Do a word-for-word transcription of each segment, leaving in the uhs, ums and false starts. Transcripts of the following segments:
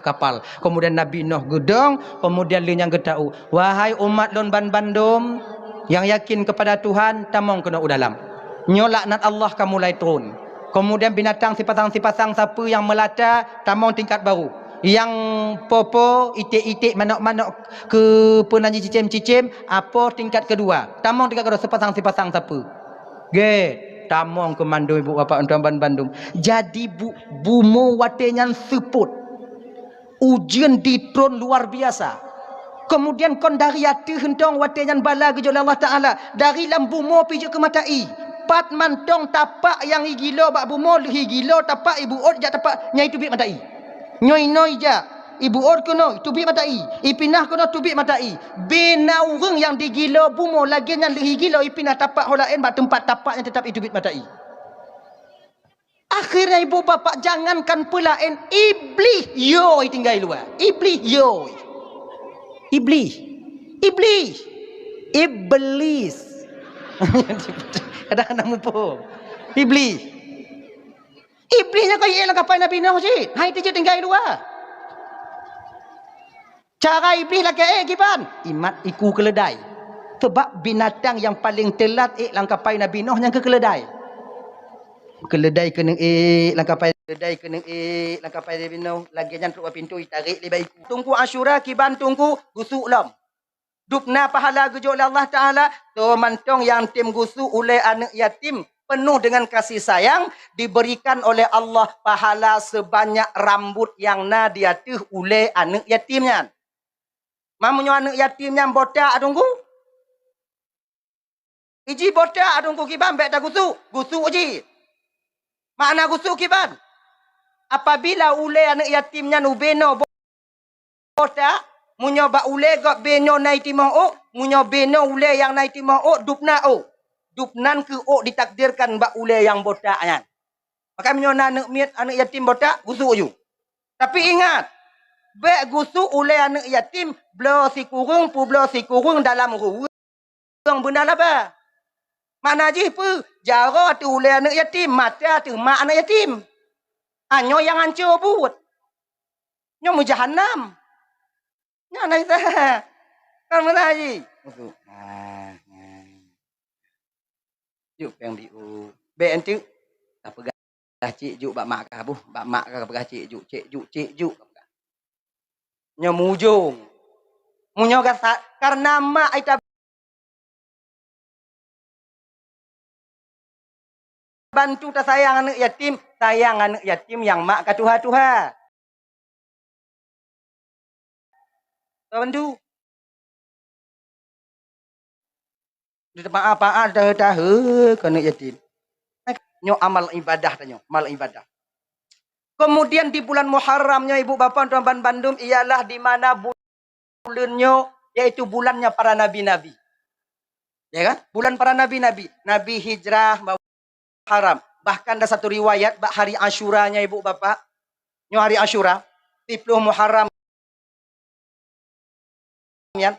kapal. Kemudian Nabi Nuh geudong, kemudian lheueh nyan geuta'u, "Wahai umat lôn banbandum nyang yakin kepada Tuhan, tamong keunoe u dalam. Nyoe laknat Allah ka mulai turun." Kemudian binatang sipasang-sipasang sapeue nyang meulata tamong tingkat baru. Nyang po-po, iték-iték, manok-manok, keu peue nan jih cicém-cicém, apo tingkat keudua. Tamong tingkat keudua, sipasang-sipasang sapeue. Gét, tamong keu mandum ibu bapak tuan banbandum. Jadi bu-, bumoe watée nyan seupôt. Ujeuen ditron luar biasa. Kemudian kon dari ateueh euntong watée nyan bala geujok lé Allah Taala, dari lam bumoe pih jeuet keu mata ie. Pat mantong tapak nyang igilo bak bumoe, lheueh igilo tapak ibuet jak tapak nyang iteubiet mata ie. Nyoe inoe ijak, ibuet keunoe, teubiet mata ie. Ipinah keunoe, teubiet mata ie. Bina ureuëng nyang digilo bumoe lagée nyan lheueh igilo ipinah tapak ho laén bak teumpat tapak nyang teutap iteubiet mata ie. Akhirnya ibu bapak, jangankan peulaén, Iblih yoi tinggai luwa. Iblih yoi. Iblih. Iblih. Iblis. Kadang-kadang muphom. Iblih. Iblih nyan ka ék lam kapai Nabi Nuh cit. Hai teujeuet tinggai luwa. Cara Iblih lakée ék kiban? Imat iku keuleudai. Sebab binatang nyang paleng teulat ék lam kapai Nabi Nuh nyan keu keuleudai. Keuleudai keuneuk ék lam kapai, keuleudai keuneuk ék lam kapai Nabi Nuh. Lagée nyan trok bak pintoe itarek lé bak iku. Teungku Asyura kiban teungku, gusuk lom. Dubna pahala geujok lé Allah Taala, toh mantong nyang tem gusuk ulée aneuëk yatim penuh dengan kasih sayang, diberikan oleh Allah pahala sebanyak rambut nyang na di ateueh ulée aneuëk yatim nyan. Ma meunyoe aneuëk yatim nyan botak teungku? Iji botak teungku kiban bék tagusuk, gusuk iji. Makna gusuk kiban? Apabila ulée aneuëk yatim nyan ubé noe botak, meunyoe bak ulée gob bé nyoe na itimoh ôk, meunyoe bé nyoe ulée nyang na itimoh ôk, dubna ôk. Dubnan keuh ôk ditakdirkan bak ulée nyang botak nyan. Maka meunyoe na aneuëk miet, aneuëk yatim botak, gusuk aju. Tapi ingat, bék gusuk ulée aneuëk yatim bloe sikureueng peubloe sikureueng dalam ruweueng beuna laba. Makna jih peue? Jaroe ateueh ulée aneuëk yatim, maté ateueh mak aneuëk yatim. Ah, nyoe nyang hanco buet. Nyoe meujahanam. Nyan na isa. Kan meunan jih. Gusuk. Ah, ah. Juk péng biu. Bék enteuk. Tapeugah cik juk bak mak kah buh, bak mak kah peugah cik juk, cik juk, cik juk. Nyoe mujông. Meunyoe gasa-, karena mak ita bantu tasayang aneuëk yatim, sayang aneuëk yatim nyang mak ka tuha-tuha. Tabantu. Di tempat apa ada tahe keuneuk yatim. Nyoe amal ibadah tanyoe, amal ibadah. Kemudian di bulan Muharram nyoe ibu bapak tuan ban bandum ialah di mana buleuen nyoe yaitu bulannya para nabi-nabi. Ya kan? Bulan para nabi-nabi. Nabi hijrah Muharram. Bahkan ada satu riwayat bak hari Asyura nya ibu bapak. Nyoe hari Asyura, tiplôh Muharram nyan,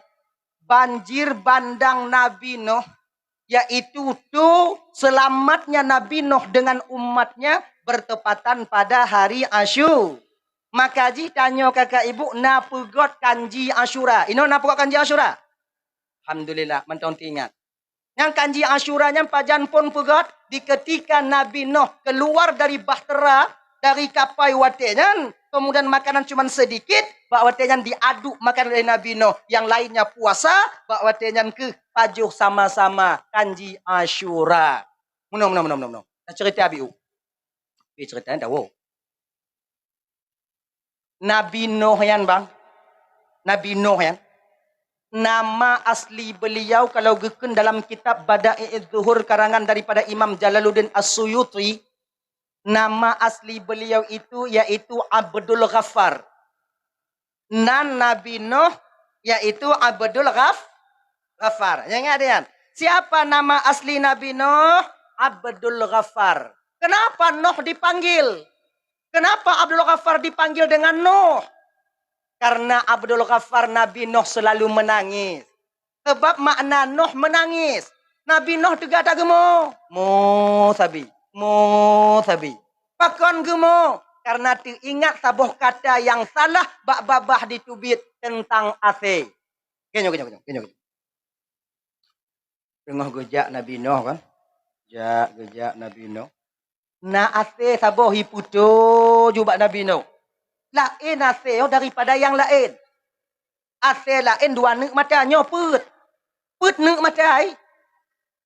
banjir bandang Nabi Nuh, yaitu tu selamatnya Nabi Nuh dengan umatnya bertepatan pada hari Asyu. Maka jih tanyoe kakak ibu na peugöt kanji Asyura. Inoe na peugöt kanji Asyura? Alhamdulillah, mantong teuingat. Nyang kanji Asyura nyan pajan phon peugöt, di ketika Nabi Nuh keluar dari bahtera, dari kapai watée nyan, kemudian makanan cuman sedikit, bak watée nyan diaduk makan oleh Nabi Nuh, yang lainnya puasa, bak watée nyan keuh pajoh sama-sama kanji Asyura. Meunoe, meunoe, meunoe, meunoe, meunoe. Nah, cerita Abi U. Tapi cerita nyan dawoe. Nabi Nuh nyan, bang. Nabi Nuh nyan. Nama asli beliau kalau geukheun dalam kitab Bada'i'uz Zuhur karangan daripada Imam Jalaluddin As-Suyuti, nama asli beliau itu yaitu Abdul Ghaffar. Nan Nabi Nuh yaitu Abdul Ghaf-, Ghaffar. Ingat nyan. Siapa nama asli Nabi Nuh? Abdul Ghaffar. Kenapa Nuh dipanggil? Kenapa Abdul Ghaffar dipanggil dengan Nuh? Karena Abdul Ghaffar Nabi Nuh selalu menangis. Sebab makna Nuh menangis. Nabi Nuh teuga that geumo. Mo sabi. Mo sabi. Pakon geumo? karena teuingat saboh kata nyang salah bak babah diteubiet teuntang asèe. Keunyoe, keunyoe, keunyoe, keunyoe, keunyoe. Teungoh geujak Nabi Nuh kan? Jak, geujak Nabi Nuh. Na asèe saboh jipeutoe ju bak Nabi Nuh. Laén asèe nyoe daripada nyang laén. Asèe laén dua neuk mata, nyoe peuet. Peuet neuk mata, ai.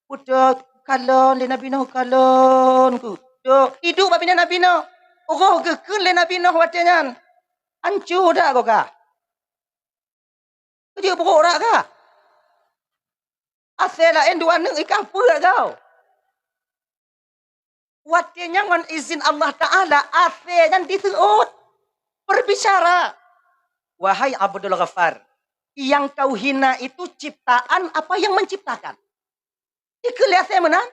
Peutoe kalon lé Nabi Nuh, kalon keuh. Toh, iduek bak binéh Nabi Nuh. Roh geukheun lé Nabi Nuh watèe nyan. Anco that gob kah. Keujeuet brok that kah. Asèe laén dua neuk i kah peuet gob. Watèe nyan ngon izin Allah Ta'ala, asèe nyan diseuôt, berbicara. Wahai Abdul Ghaffar, yang kau hina itu ciptaan apa yang menciptakan? Dikheun lé asèe meunan,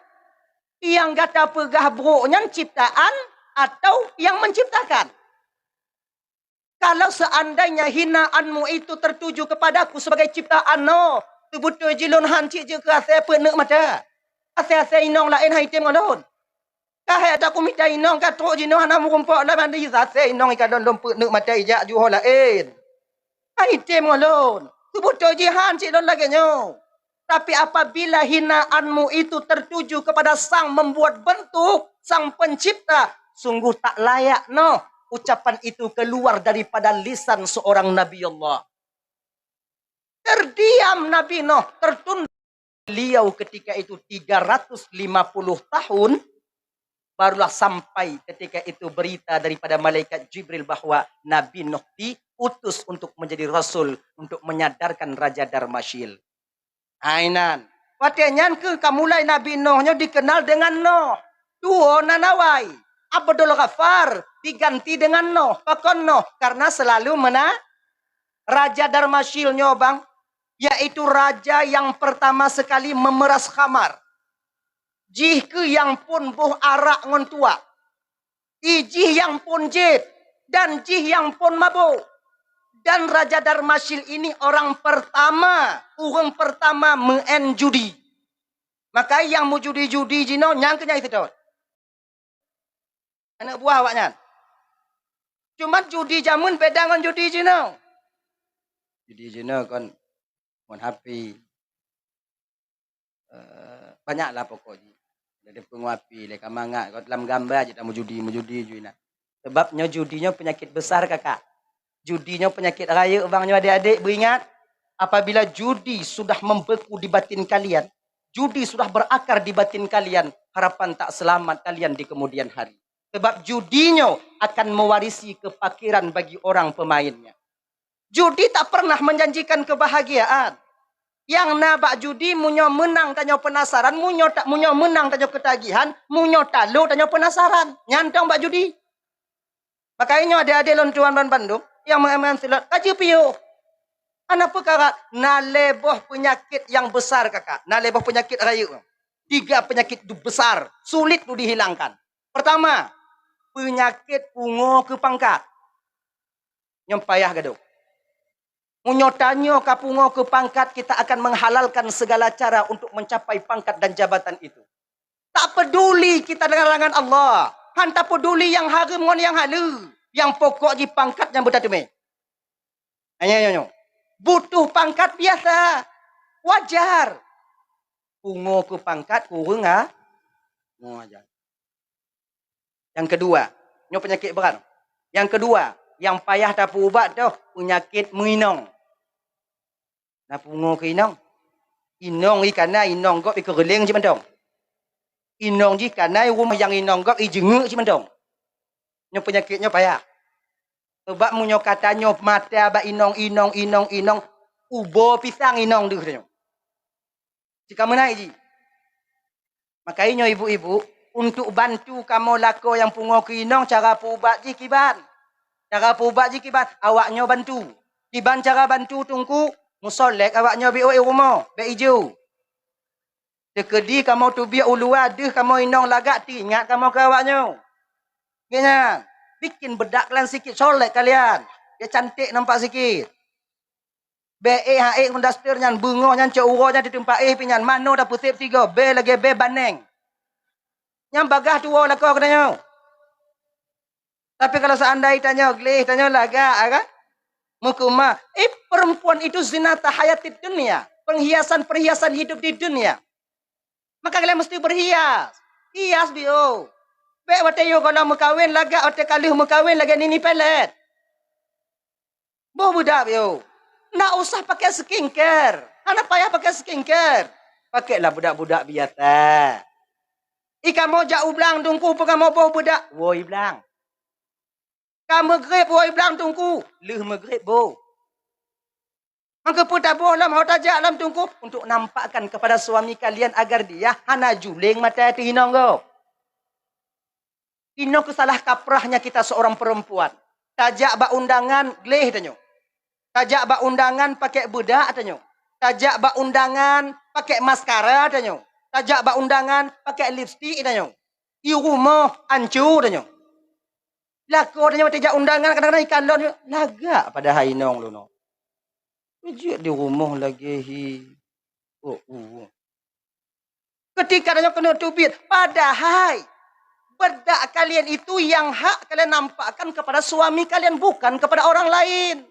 nyang gata peugah brok nyan ciptaan atau yang menciptakan? Kalau seandainya hinaanmu itu tertuju kepadaku sebagai ciptaan nyoe, teubeutôi jih lôn han cit jeuet keu asèe peuet neuk mata. Asèe-asèe inong laén han item ngon lôn. Ka hék that kumita inong ka trok jinoe hana meurumpok lom, hana jisasèe inong ikalon lôn peuet neuk mata ijak ju ho laén. Han item ngon lôn. Teubeutôi jih han cit lôn lagèe nyoe. Tapi apabila hinaanmu itu tertuju kepada Sang Membuat Bentuk, Sang Pencipta, sungguh tak layak noh ucapan itu keluar daripada lisan seorang Nabi Allah. Terdiam Nabi Nuh, tertunda. Beliau ketika itu tiga ratus lima puluh tahun, barulah sampai ketika itu berita daripada malaikat Jibril bahwa Nabi Nuh diutus untuk menjadi rasul, untuk menyadarkan Raja Darmasyil. Hai nan. Watèe nyan keuh ka mulai Nabi Nuh nyoe dikenal dengan Nuh. Tuwo nan awai. Abdul Ghaffar diganti dengan Nuh. Pakon Nuh? Karena selalu mena-, Raja Darmasyil nyoe, bang, yaitu raja yang pertama sekali memeras khamar. Jih keuh nyang phôn boh arak ngon tuak. I jih nyang phôn jép, dan jih nyang phôn mabök. Dan Raja Darmasyil ini orang pertama, ureueng pertama meu'en judi. Maka nyang meujudi-judi jinoe nyang keuh nyang iseutôt. Aneuk buah awaknyan. Cuman judi jameun beda ngon judi jinoe. Judi jinoe kon ngon H P. Eh, banyaklah pokok jih. Dari penguapi, lé ka mangat, kot lam gamba jih tameujudi, meujudi ju inan. Sebab nyoe judi nyoe peunyakét besar, kakak. Judi nyoe peunyakét rayeuk, bang, nyoe adék-adék beuingat. Apabila judi sudah membeku di batin kalian, judi sudah berakar di batin kalian, harapan tak selamat kalian di kemudian hari. Sebab judi nyoe akan mewarisi kefakiran bagi orang pemainnya. Judi tak pernah menjanjikan kebahagiaan. Nyang na bak judi, meunyoe meunang tanyoe peunasaran, meunyoe ta-, meunyoe meunang tanyoe keutagihan, meunyoe talo tanyoe peunasaran. Nyan tong bak judi. Maka inyoe adék-adék lôn tuan ban bandum nyang meu'en-meu'en slot, ka jeuet piôh. Ana peukara, na lhèe boh peunyakét nyang besar, kakak. Na lhèe boh peunyakét rayeuk. Tiga penyakit du-, besar, sulit du dihilangkan. Pertama, peunyakét pungoe keu pangkat. Nyoe payah gadôh. Meunyoe tanyoe ka pungoe keu pangkat, kita akan menghalalkan segala cara untuk mencapai pangkat dan jabatan itu. Tak peduli kita dengan larangan Allah. Han tapeduli nyang hareuem ngon nyang haleue. Nyang pokok jih pangkat nyang beutateumé. Nyoe, nyoe, nyoe. Butuh pangkat biasa. Wajar. Pungoe keu pangkat kureueng, ha? Wajar. Nyang keudua, nyoe peunyakét brat. Nyang keudua, nyang payah tapeuubat toh, peunyakét meuinong. Na pungoe keu inong. Inong jih ka na, inong gob jih keureuléng cit mantong. Inong jih ka na, rumoh nyang inong gob jih jeungeuk cit mantong. Nyoe peunyakét nyoe payah. Sebab meunyoe ka tanyoe mata bak inong, inong, inong, inong, ubo pisang inong deuh tanyoe. Cit ka meunan jih. Maka inyoe ibu-ibu, untuk bantu kamoe lakoe nyang pungoe keu inong, cara peuubat jih kiban. Cara peuubat jih kiban, awaknyoe bantu. Kiban cara bantu teungku, musolet awaknyoe beuôt rumoh, bèk ijo. Teukeudi kamoe teubiet u luwa deuh kamoe inong lagak, teuingat kamoe keu awaknyoe. Nyan, bikin bedak kalian sikit, solet kalian. Bèk cantik nampak sikit. Bèk éh ha éh ngon daster nyan, beungoh nyan cok uroe nyan teuteumpat éh pih nyan, manoe tapeusép sigoe, bèe lagèe bèe baneng. Nyan bagaih tuwoe lakoe geutanyoe. Tapi kalau seandai tanyoe gleh, tanyoe lagak, ya kan? Meukeumah, eh, perempuan itu zinata hayatid dunia, perhiasan-perhiasan hidup di dunia. Maka kalian mesti berhias. Hias, biôh. Bèk watèe yôh gohlom meukawen lagak watèe ka lheueh meukawen lagèe nini pelet. Boh beudak, biôh. Ndak usah pakai skincare. Hana payah pakai skincare. Pakailah beudak-beudak biasa. I kamoe jak u blang, Teungku, peu kamoe boh beudak? Woe i blang. Ka meugreb woe i blang, Teungku, lheueh meugreb boh. Maka peue taboh lom, ho tajak lom, Teungku, untuk nampakkan kepada suami kalian agar dia hana juléng mata teuh inong gob. Inoe keusalah kaprahnya kita seorang perempuan. Tajak bak undangan, gleh tanyoe. Tajak bak undangan, pakai beudak tanyoe. Tajak bak undangan, pakai maskara tanyoe. Tajak bak undangan, pakai lipstik tanyoe. I rumoh, anco tanyoe. Lakoe tanyoe watèe jak undangan, kadang-kadang ikalon, lagak padahai inong lôn. Jeuet di rumoh lagèe hi. Oh, uh. Ketika tanyoe keuneuk teubiet, padahai beudak kalian itu yang hak kalian nampakkan kepada suami kalian, bukan kepada orang lain.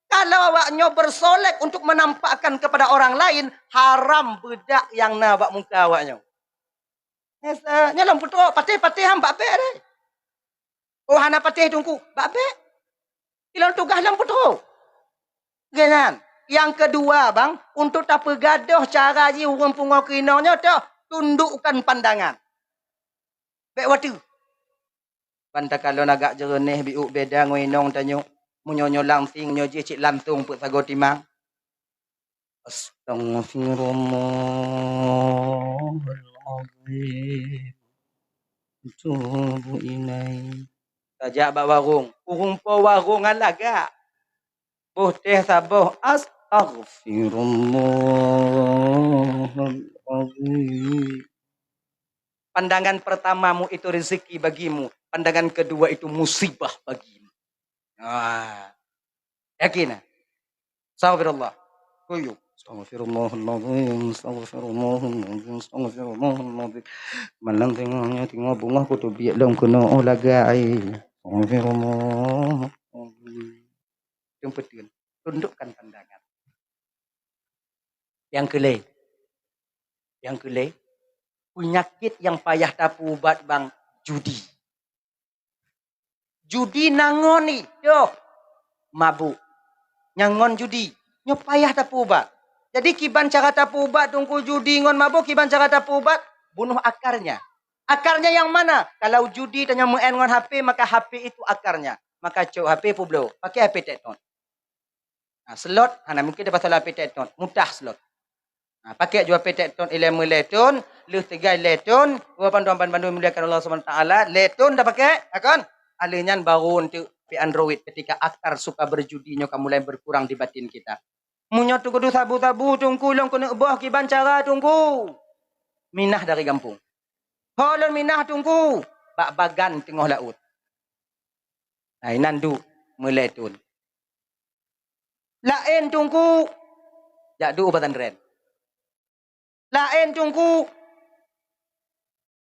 Kalau awak nyoe bersolek untuk menampakkan kepada orang lain, haram beudak nyang na bak muka awak nyoe. Eh, eh, nyoe lôn peutrok, patéh-patéh han bak bèk deh. Oh, hana patéh Teungku, bak bèk. Ilôn tugaih lôn peutrok. Lagèe nyan. Nyang keudua, bang, untuk tapeugadôh cara jih ureueng pungo keu inong nyoe, toh, tundukkan pandangan. Bèk watèe. Ban takalon agak jeureuneh biôh beda ngon inong tanyoe. Meunyoe nyoe langsing, nyoe jih cit lantong peuet sagoe timang. Astaghfirullahalazim. Tubu ilaih. Tajak bak warong. Ureueng po warong nyan lagak. Boh teh saboh. Astaghfirullahalazim. Pandangan pertamamu itu rezeki bagimu. Pandangan kedua itu musibah bagimu. Ah. Yakin, ah? Astaghfirullah. Kuyup. Astaghfirullahalazim, astaghfirullahalazim, astaghfirullahalazim. Malam tengoknya tengok bunga kutu biak lom kena oh lagai. Astaghfirullah. Yang penting, tundukkan pandangan. Yang kelai. Yang kelai, penyakit yang payah tapeuubat, bang, judi. Judi na ngon i, yoh, mabuk. Nyang ngon judi, nyoe payah tapeuubat. Jadi, kiban cara tapeuubat Teungku judi ngon mabuk, kiban cara tapeuubat, bunuh akarnya. Akarnya yang mana? Kalau judi tanyoe meu'en ngon H P, maka H P itu akarnya. Maka cok H P peubloe, pakai H P Tectone. Ha, slot, hana mungkin dapasala H P Tectone, mutah slot. Ha, pakai jua H P Tectone ilèe meulèe thon, lheueh teuga lhèe thon, dua bantuan-bantuan muliakan Allah Subhanahu Wa Taala, lhèe thon dah pakai, ya kan? Alèh nyan baru untuk P Android ketika akar suka berjudi nyoe ka mulai berkurang di batin kita. Meunyoe teukudu sabu-sabu Teungku lôn keuneuk boh kiban cara Teungku. Minah dari gampông. Ho lôn minah Teungku, bak bagan teungoh laôt. Nah, inan duek meulèe thon. Laén Teungku, jak duek u pesantren. Laén Teungku,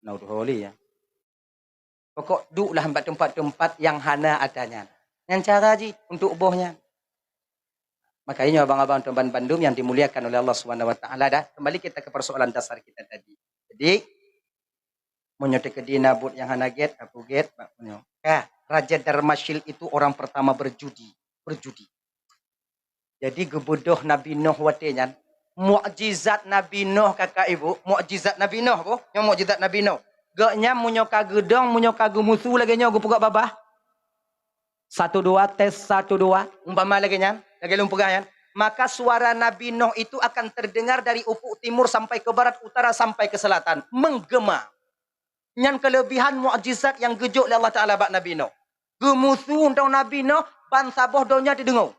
na udeuh lé ya. Pokok duek lah bak teumpat-teumpat nyang hana atra nyan. Nyan cara jih untuk boh nyan. Makanya abang-abang tuan bandum yang dimuliakan oleh Allah Subhanahu Wa Taala, dah kembali kita ke persoalan dasar kita tadi. Jadi, meunyoe teukeudi na buet nyang hana gét, ka peugét bak meunyoe. Ka, Raja Darmasyil itu orang pertama berjudi, berjudi. Jadi geubeudôh Nabi Nuh watèe nyan, mukjizat Nabi Nuh, kakak ibu, mukjizat Nabi Nuh, boh, nyoe mukjizat Nabi Nuh. Gobnyan meunyoe ka geudong, meunyoe ka geumusu lagèe nyoe geupeugah babah, satu dua, tes satu dua, umpama lagèe nyan, lagèe lôn peugah nyan, maka suara Nabi Nuh itu akan terdengar dari ufuk timur sampai ke barat, utara sampai ke selatan, menggema. Nyan keulebihan mukjizat nyang geujok lé Allah Taala bak Nabi Nuh. Geumusu ngon Nabi Nuh, ban saboh donya teudeungoe.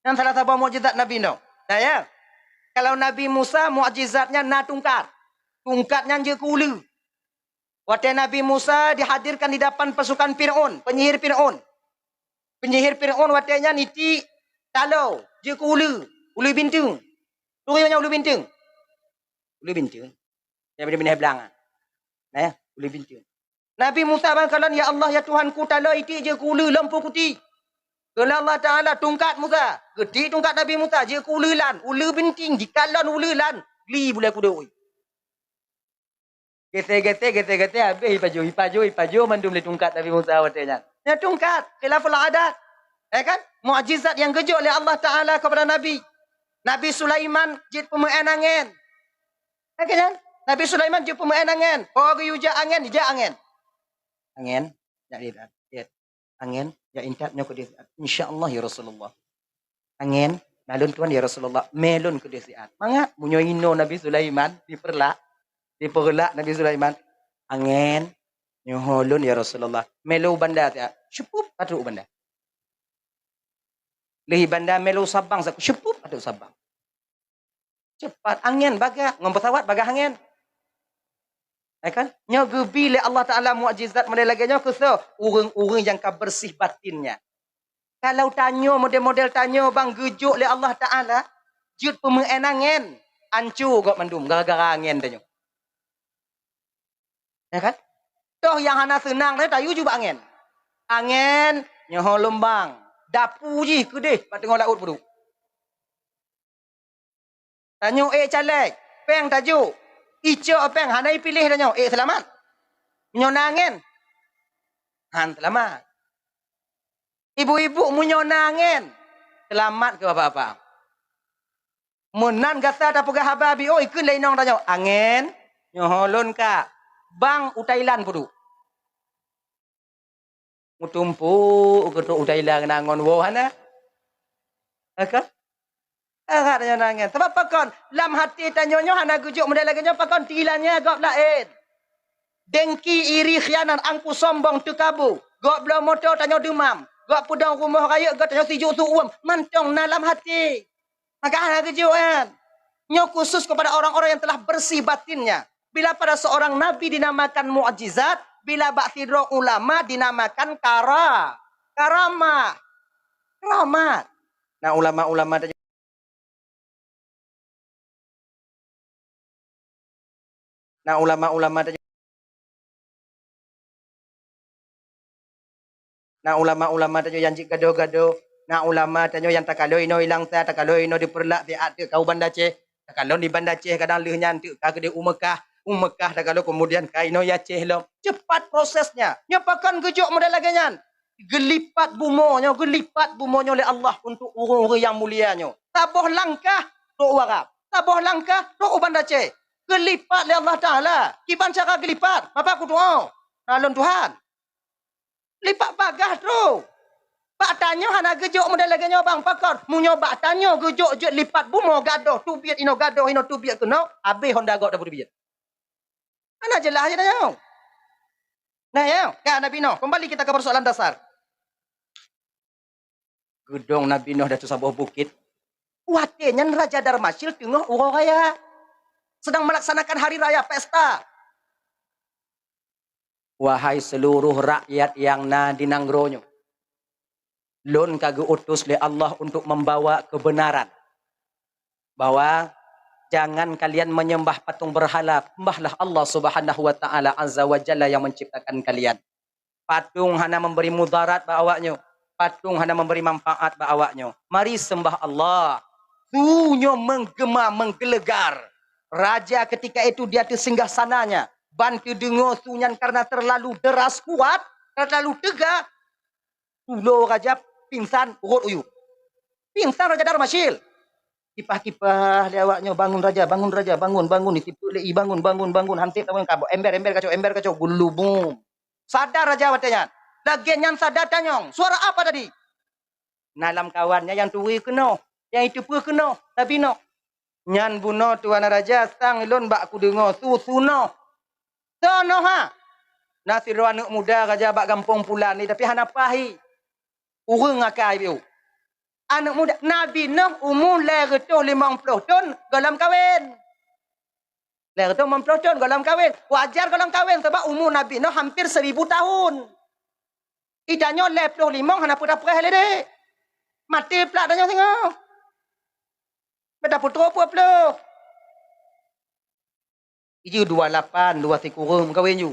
Nyan salah saboh mukjizat Nabi Nuh. Nah, ya. Kalau Nabi Musa, mukjizatnya na tungkat. Tungkat nyan jeuet keu uleue. Watèe Nabi Musa dihadirkan di depan pasukan Fir'aun, penyihir Fir'aun. Penyihir Fir'aun watèe nyan niti taloe, jeuet keu uleue, uleue binteung. Turi nyan uleue binteung. Uleue binteung. Nyang binéh blang. Nah, ya, uleue binteung. Nabi Musa ban kalon, "Ya Allah, ya Tuhanku, taloe itik jeuet keu uleue lom peue kutik." Kheun lé Allah Taala, "Tungkat Musa." Geutiek tungkat Nabi Musa, jeuet keu uleue lan, uleue bintieng, jikalon uleue lan, gli bulèe kudeuek. Gesé-gesé, gesé-gesé, habéh ipajoh, ipajoh, ipajoh mandum lé tungkat Nabi Musa watèe nyan. Nyan tungkat, khilaful adat. Ya kan? Mukjizat nyang geujok lé Allah Taala keupada Nabi. Nabi Sulaiman jeuet peumeu'èn angèn. Ya kan? Nabi Sulaiman jeuet peumeu'èn angèn. Oh, geuyue jak angèn, jak angèn. Angèn, jak angèn. Angèn, jak intat nyoe keudeh siat. Insya Allah, ya Rasulullah. Angèn, na lôn tuan, ya Rasulullah. Mè lôn keudeh siat. Mangat, meunyoe inoe Nabi Sulaiman dipeurlak, dipeurlak Nabi Sulaiman. Angèn, nyoe lôn, ya Rasulullah. Mè lôn u banda siat. Syeupup, ka trôk u banda. Lheuh i banda mè lôn u Sabang, syeupup, ka trôk u Sabang. Cepat angèn bagah, ngon pesawat bagah angèn. Ya kan? Nyoe geubi lé Allah Taala mukjizat model lagèe nyoe keu soe? Ureueng-ureueng nyang ka beureuséh batinnya. Kalau tanyoe model-model tanyoe bang geujok lé Allah Taala, jeuet peumeu'èn angèn, anco gob mandum gara-gara angèn tanyoe. Ya kan? Toh nyang hana seunang tanyoe tayue ju bak angèn. Angèn, nyoe ho lôn bang, dapu jih keudeh bak teungoh laôt peuduek. Tanyoe ék caleg, péng tajok. Icok péng hana ipiléh tanyoe, ék seulamat? Meunyoe na angèn, han seulamat. Ibu-ibu, meunyoe na angèn, seulamat keu bapak-bapak. Meunan gata tapeugah haba biôh, ikheun lé inong tanyoe, "Angèn, nyoe ho lôn ka, bang u Thailand peuduek." Meutumpôk keu trôk u Thailand na ngon woe hana. Ka? Agak tanyoe na angèn. Sabab pakon? Lam até tanyoe nyoe hana geujok model lagèe nyoe pakon? Tilanya gob laén. Dengki, iri, khianat, angku, sombong, teukabu. Gob bloe moto tanyoe deumam. Gob peudong rumoh rayeuk gob tanyoe sijuek su uem. Mantong na lam até. Maka hana geujok nyan. Nyoe khusus kepada orang-orang yang telah bersih batinnya. Bila pada seorang nabi dinamakan mukjizat, bila bak sidroe ulama dinamakan kara-, karamah. Karamat. Na ulama-ulama teuh Na ulama-ulama tanyoe, na ulama-ulama tanyoe nyang cit gadôh-gadôh, na ulama tanyoe nyang takalon inoe i Langsa, takalon inoe di Peureulak, siat teuk ka u Banda Aceh, takalon di Banda Aceh kadang lheueh nyan teuk ka keudeh u Meukah, u Meukah takalon keumudian ka inoe i Aceh lom. Cepat prosesnya. Nyoe pakon geujok model lagèe nyan? Geulipat bumoe nyoe, geulipat bumoe nyoe lé Allah untuk ureueng-ureueng nyang mulia nyoe. Saboh langkah trôk u Arab, saboh langkah trôk u Banda Aceh. Geulipat lé Allah Taala. Kiban cara geulipat? Bapak kutu'oh. Na lôn tuhan. Lipat bagah trôk. Bak tanyoe hana geujok model lagèe nyoe bang pakon. Meunyoe bak tanyoe geujok jeuet lipat bumoe gadôh teubiet inoe gadôh inoe teubiet keunoe, habéh honda gob tapeuteubiet. Hana jeulaih aja tanyoe. Nah, ya, ka Nabi Nuh. Kembali kita ke persoalan dasar. Geudong Nabi Nuh di ateueh saboh bukét. Watèe nyan Raja Darmasil teungoh uroe raya. Sedang melaksanakan hari raya, pesta. Wahai seluruh rakyat nyang na di nanggroe nyoe, lôn ka geu-utus lé Allah untuk membawa kebenaran, bahwa jangan kalian menyembah patung berhala, sembahlah Allah Subhanahu wa Ta'ala Azza wa Jalla yang menciptakan kalian. Patung hana memberi mudarat bak awaknyoe, patung hana memberi manfaat bak awaknyoe. Mari sembah Allah. Su nyoe menggema, menggelegar. Raja ketika itu di ateueh singgah sananya, ban teudeungoe su nyan karena terlalu deras kuat, terlalu teuga, tulo raja pingsan rhot u yup. Pingsan Raja Darmasil. Kipah-kipah lé awaknyoe, "Bangun raja, bangun raja, bangun, bangun." Disipeuet lé ie, "Bangun, bangun, bangun." Hansét bangun, kabok ember, ember kacok, ember kacok, geulubum. Sadar raja watèe nyan. Lagèe nyan sadar tanyong, "Suara apa tadi?" Na lamkawan nyan nyang turi keunoe, nyang jiteupeue keunoe, Nabi Nuh. Nyan bunoe tuan raja, sang lôn bak kudeungoe su, su Nuh. Soe Nuh ha? Na sidroe aneuk muda raja bak gampông pulan ni, tapi hana paih ie. Ureueng akai biôh. Aneuk muda, Nabi Nuh umu lhèe reutôh limong ploh thôn gohlom kawen. Lhèe reutôh limong ploh thôn gohlom kawen. Wajar gohlom kawen sabab umu Nabi Nuh hampir seribu tahun. Ita nyoe lhèe ploh limong hana peue tapreh lé dek. Maté plak tanyoe singoh. Beda putro peuet ploh. Iju dua lapan, dua sikureueng meukawen ju.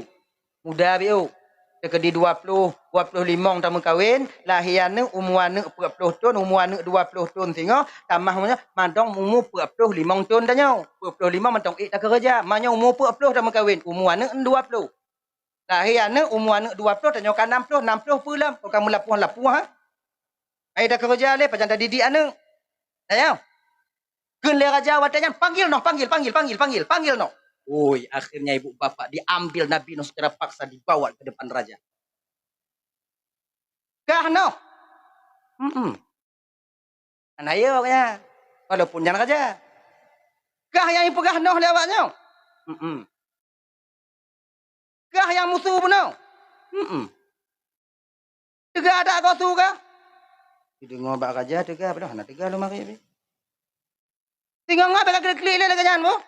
Muda biôh. Teukeudi dua ploh, dua ploh limong tameukawen, lahé aneuk, umu aneuk peuet ploh thon, umu aneuk dua ploh thon singoh, tamah mantong umu peuet ploh limong thon tanyoe. Peuet ploh limong mantong ék takeureuja. Meunyoe umu peuet ploh tameukawen, umu aneuk dua ploh. Lahé aneuk, umu aneuk dua ploh, tanyoe ka nam ploh, nam ploh peue lom, kon ka meulapoh-lapoh, ha? Ai takeureuja lé, pajan tadidik aneuk. Tanyoe. Kheun lé raja watée nyan, "Panggil noh, panggil, panggil, panggil, panggil, panggil noh." Oi, akhirnya ibu bapak diambil Nabi Nuh secara paksa dibawa ke depan raja. "Kah noh?" "Mm-mm." Hana yo nyan. Walaupun nyan raja. "Kah nyang ipeugah noh lé awak nyoe?" "Mm-mm." "Kah nyang musu bunoe?" "Mm-mm." "Teuga that kah su kah?" Dideungoe bak raja teuga, padahai hana teuga lom marit pih. Singoh ngat bak klik-klik lé lagée nyan boh.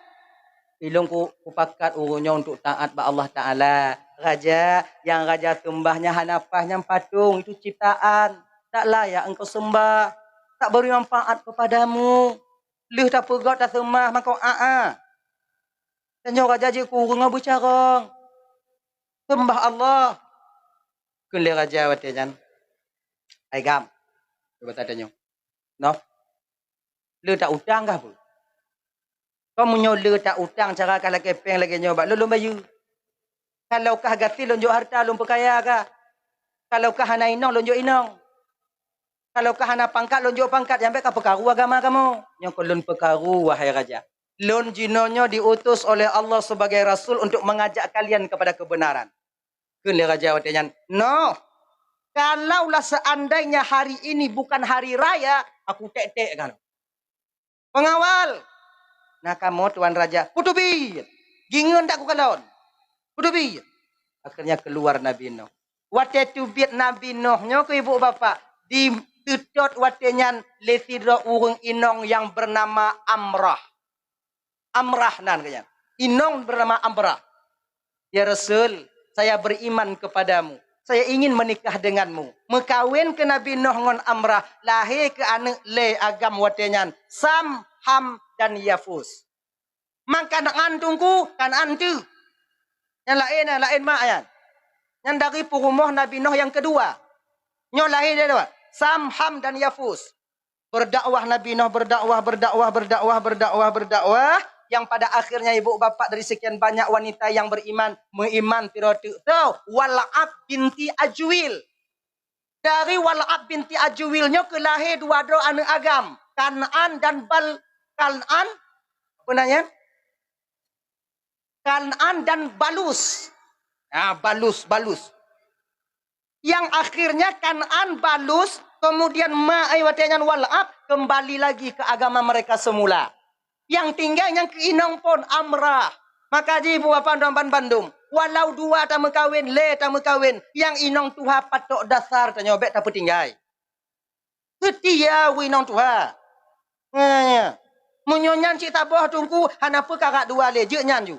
Ilôn ku, kupakat ureuëng nyoe untuk taat bak Allah Taala. Raja, nyang raja seumbah nyan hana paih, nyan patong, itu ciptaan. Tak layak engkau sembah. Tak beri manfaat kepadamu. Lheueh tapeugét taseumah mako a-a. Tanyoe raja jeuet keu ureuëng ngon beucarông. Seumbah Allah. Kheun lé raja watée nyan, "Hai gam, cuba tatanyoe. Noh, le ta utang kah peue? Kon meunyoe le ta utang cara kah lakée péng lagée nyoe bak lôn, lôn bayeue. Kalau kah gasien lôn jok hareuta lôn peukaya kah. Kalau kah hana inong lôn jok inong. Kalau kah hana pangkat lôn jok pangkat, nyang bék kah peukaru agama kamoe." "Nyoe kon lôn peukaru, wahai raja. Lôn jinoenyoe diutus oleh Allah sebagai rasul untuk mengajak kalian kepada kebenaran." Kheun lé raja watée nyan, "Noh, kalaulah seandainya hari ini bukan hari raya, aku tek-tek kah." "Pengawal! Na kamoe tuan raja." "Peuteubiet! Gingeun dak kukalon! Peuteubiet!" Akhirnya keluar Nabi Nuh. Watée teubiet Nabi Nuh nyoe keu ibu bapak, diteutot watée nyan lé sidroe ureuëng inong nyang bernama Amrah. Amrah nan keu nyan. Inong bernama Amrah. "Ya Rasul, saya beriman kepadamu. Saya ingin menikah denganmu." Meukawen keu Nabi Nuh ngon Amrah, lahé keu aneuk lé agam watée nyan, Sam, Ham, dan Yafus. "Man Kanaan, Teungku?" "Kanaan teuh. Nyang laén, nyang laén mak nyan. Nyan dari peurumoh Nabi Nuh nyang keudua. Nyoe lahé lé dua, Sam, Ham, dan Yafus." Berdakwah Nabi Nuh, berdakwah, berdakwah, berdakwah, berdakwah, berdakwah, yang pada akhirnya ibu bapak dari sekian banyak wanita yang beriman, meuiman sidroe teuk, Wal'ab binti Ajuil. Dari Wal'ab binti Ajuil nyoe keu lahé dua droe aneuk agam, Kanaan dan Bal-, Kanaan, apa nan nyan? Kanaan dan Balus. Ah, Balus, Balus. Yang akhirnya Kanaan, Balus, kemudian ma-, ai watée nyan Wal'ab kembali lagi ke agama mereka semula. Nyang tinggai nyang keu inong phon, Amrah. Maka jih ibu bapak droe ban bandum, walau dua tameukawen, lé tameukawen, nyang inong tuha patok dasar tanyoe bék tapeutinggai. Seutia u inong tuha. Nyan, nyan. Meunyoe nyan cit saboh Teungku, hana peue karak dua lé, jeuet nyan ju.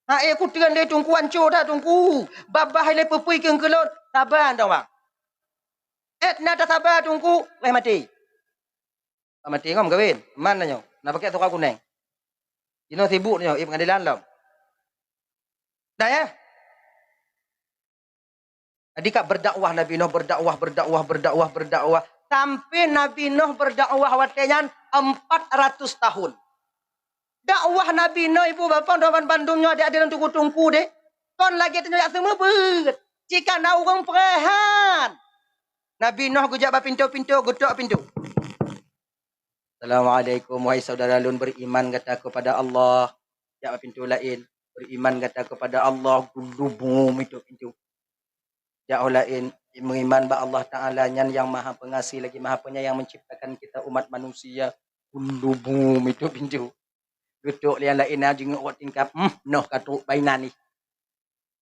Ha, eh, kuteun lé Teungku, anco that Teungku. Babah lé peupui keu keulôn, saba dong bang. Eh, na tasaba Teungku, wéh maté. Ka maté ngon meukawen. Man tanyoe, na pakai toka kunéng. Jinoe sibuk tanyoe, eh, pengadilan lom. Dah ya? Jadi ka berdakwah Nabi Nuh, berdakwah, berdakwah, berdakwah, berdakwah. Sampai Nabi Nuh berdakwah watée nyan empat ratus tahun. Dakwah Nabi Nuh, ibu bapak, droe ban bandum nyoe adik-adik dan teungku-teungku deh. Kon lagée tanyoe jak seumeubeuet. Cit ka na ureuëng peureuhan. Nabi Nuh geujak bak pintoe-pintoe, geutok pintoe. "Assalamualaikum, wahai saudara lôn beriman gata kepada Allah." Jak bak pintoe laén, "Beriman gata kepada Allah," gulubum itu pintoe. Jak ho laén, "Meuiman bak Allah Taala, nyan nyang Maha Pengasih lagi Maha Penyayang menciptakan kita umat manusia," gulubum itu pintoe. Geutok lé nyang laén na jingieng rot tingkap, "Hmm, noh ka trok bainan ih."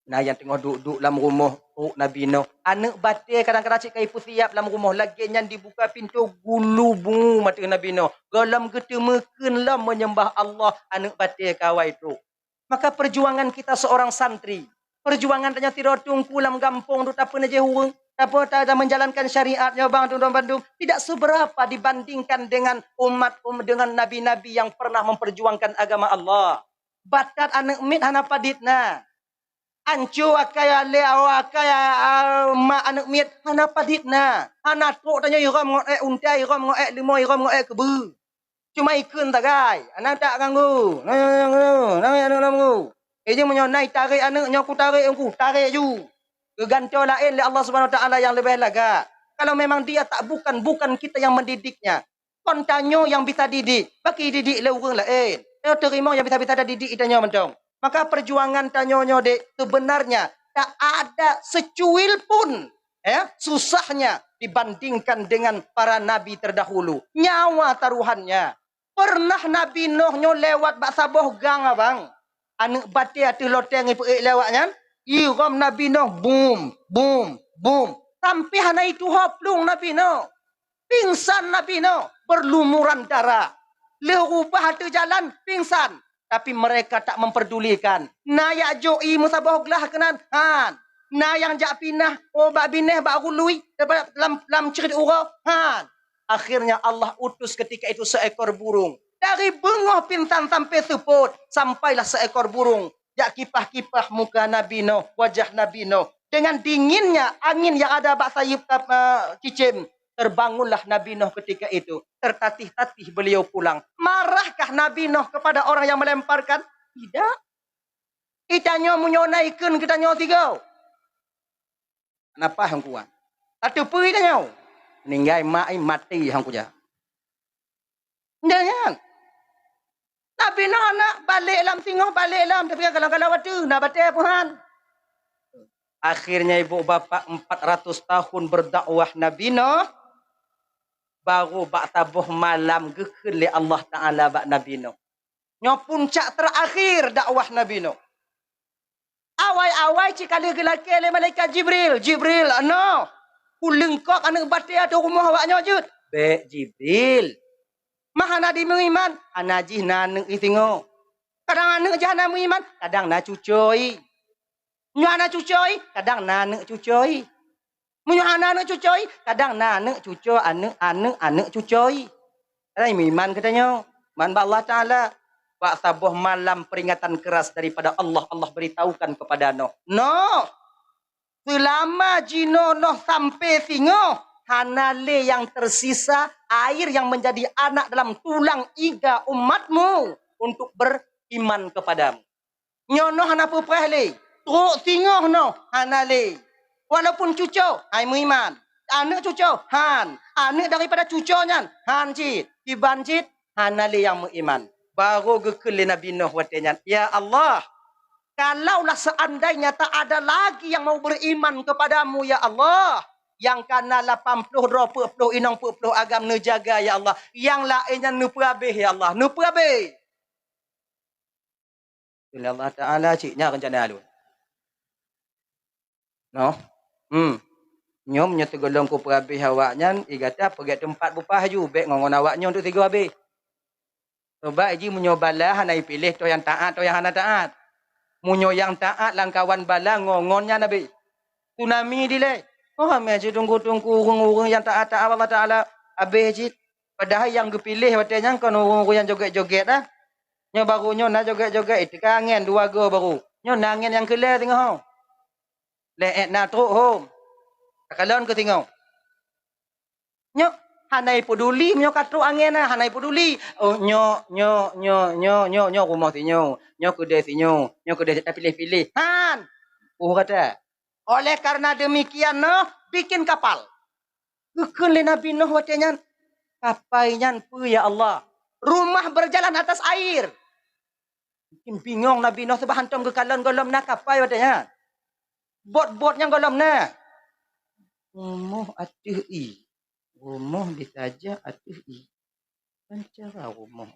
Na nyang teungoh duek-duek lam rumoh, trok Nabi Nuh. Aneuk batée kadang-kadang cit ka ipeusiap lam rumoh, lagée nyan dibuka pintoe, gulubum ateueh Nabi Nuh. Gohlom geuteumeukeun lom meunyeumbah Allah, aneuk batée ka awai trok. Maka perjuangan kita seorang santri, perjuangan tanyoe sidroe teungku lam gampông tu tapeuna jih ureuëng, tape-, ta-, ta-, menjalankan syariat nyoe bang tu bandum, tidak seberapa dibandingkan dengan umat, um, dengan nabi-nabi yang pernah memperjuangkan agama Allah. Batat aneuk miet hana padit na. Anco akai alé, awa akai, a, a, mak aneuk miet, hana padit na. Hana trok tanyoe irôm ngon ék unta, irôm ngon ék leumo, irôm ngon ék keubeu. Cuma ikheun sagai, hana tak ganggu. Nah, nah, nah, nah, nah, nah, nah, nah. Eh, jeung meunyoe na itarek aneuk nyoe, kutarek engku, tarek ju. Geugantoe laén lé Allah Subhanahu Wa Taala nyang leubeh lagak. Kalau memang dia tak bukan, bukan kita yang mendidiknya. Kon tanyoe nyang bisa didik, baki didik lé ureuëng laén. Tanyoe teurimong nyang bisa-bisa tadidik tanyoe mantong. Maka perjuangan tanyoe nyoe dek, sebenarnya tak ada secuil pun, ya, susahnya dibandingkan dengan para nabi terdahulu. Nyawa taruhannya. Pernah Nabi Nuh nyoe lewat bak saboh gang abang. Aneuk batée ateueh loteng ipeuék lé awaknyan, irôm Nabi Nuh, bum, bum, bum. Sampai hana ituho plueng Nabi Nuh. Pingsan Nabi Nuh, berlumuran darah. Lheueh rubah ateueh jalan, pingsan. Tapi mereka tak memperdulikan. Na jak jok ie meusaboh glah keunan, han. Na nyang jak pinah, oh, bak binéh, bak gului, lam, lam ceurit uroe, han. Akhirnya Allah utus ketika itu seekor burung. Dari beungoh pingsan sampai seupôt, sampailah seekor burung jak kipah-kipah muka Nabi Nuh, wajah Nabi Nuh. Dengan dinginnya angin yang ada bak sayup, eh, cicém, terbangunlah Nabi Nuh ketika itu. Tertatih-tatih beliau pulang. Marahkah Nabi Nuh kepada orang yang melemparkan? Tidak. Itanyoe meunyoe na ikheun keu tanyoe sigoe. Napa hang kuat? Tateupeue tanyoe? Ninggai mak ai maté hang kuja. Nyan. Nabi Nuh aneuk balek lam singoh, balek lam, tapi kalau-kalau watèe na batèe Tuhan. Akhirnya ibu bapak empat ratus tahun berdakwah Nabi Nuh, baru bak saboh malam geukheun lé Allah Taala bak Nabi Nuh. Nyoe puncak terakhir dakwah Nabi Nuh. Awai-awai cit ka lheueh geulakèe lé malaikat Jibril, "Jibril, anoe, kuleungkop aneuk batèe ateueh rumoh awaknyoe jeuet." "Bèk, Jibril. Ma hana dimeuiman?" "Hana jih na aneuk i singoh." Kadang aneuk jih hana meuiman, kadang na cucoe i. Nyoe hana cucoe i, kadang na aneuk cucoe i. Meunyoe hana aneuk cucoe i, kadang na aneuk cucoe, aneuk, aneuk, aneuk cucoe i. Kadang meuiman geutanyoe, man bak Allah Taala. Bak saboh malam peringatan keras daripada Allah, Allah beritahukan kepada Nuh, "Nuh, seulama jinoe Nuh sampai singoh, hana lé nyang tersisa air yang menjadi anak dalam tulang iga umatmu untuk beriman kepadamu." Nyoe Nuh hana peupreh lé. Trok singoh Nuh hana lé. Walaupun cucoe, han meuiman. Aneuk cucoe, han. Aneuk daripada cucoe nyan, han cit. Kiban cit, hana lé nyang meuiman. Barô geukheun lé Nabi Nuh watèe nyan, "Ya Allah, kalaulah seandainya tak ada lagi yang mau beriman kepada-Mu, ya Allah, nyang ka na lapan ploh droe peuet ploh inong peuet ploh agam neujaga, ya Allah, nyang laén nyan neupeuhabéh, ya Allah, neupeuhabéh." Kheun lé Allah Taala, "Cit nyan reuncana Lôn." Noh. Hmm. Nyoe meunyoe teugohlom kupeuhabéh awaknyan, i gata peugèt teumpat bupah laju, bèk ngon-ngon awaknyoe teuk sigoe habéh. Sabab jih meunyoe bala hana ipiléh toh nyang taát, toh nyang hana taát. Meunyoe nyang taát lamkawan bala, ngon-ngon nyan habéh. Tsunami dilèe. Oh, ramè cit teungku-teungku ureueng-ureueng nyang taát-taát Allah Taala habéh cit. Padahai nyang geupiléh watèe nyan kon ureueng-ureueng nyang jogèt-jogèt dah. Nyoe barô nyoe na jogèt-jogèt, eh, teuka angèn dua goe barô. Nyoe na angèn nyang keu lhèe teungoh. Lhèe èk na trok hom. Takalon keu singoh. Nyoe hana ipeuduli, meunyoe ka trok angèn na, hana ipeuduli. Oh, nyoe, nyoe, nyoe rumoh sinyoe, nyoe keudè sinyoe, nyoe keudè, tapiléh-piléh. Han! Oh, gata. Oleh karena demikian Nuh bikin kapal. Geukheun lé Nabi Nuh watèe nyan, "Kapai nyan peue, ya Allah?" "Rumah berjalan atas air." Mungkin bingong Nabi Nuh sabab hántom geukalon gohlom na kapai watèe nyan. Bot-bot nyang gohlom na. Rumoh ateueh ie. Rumoh ditajak ateueh ie. Kan cara rumoh.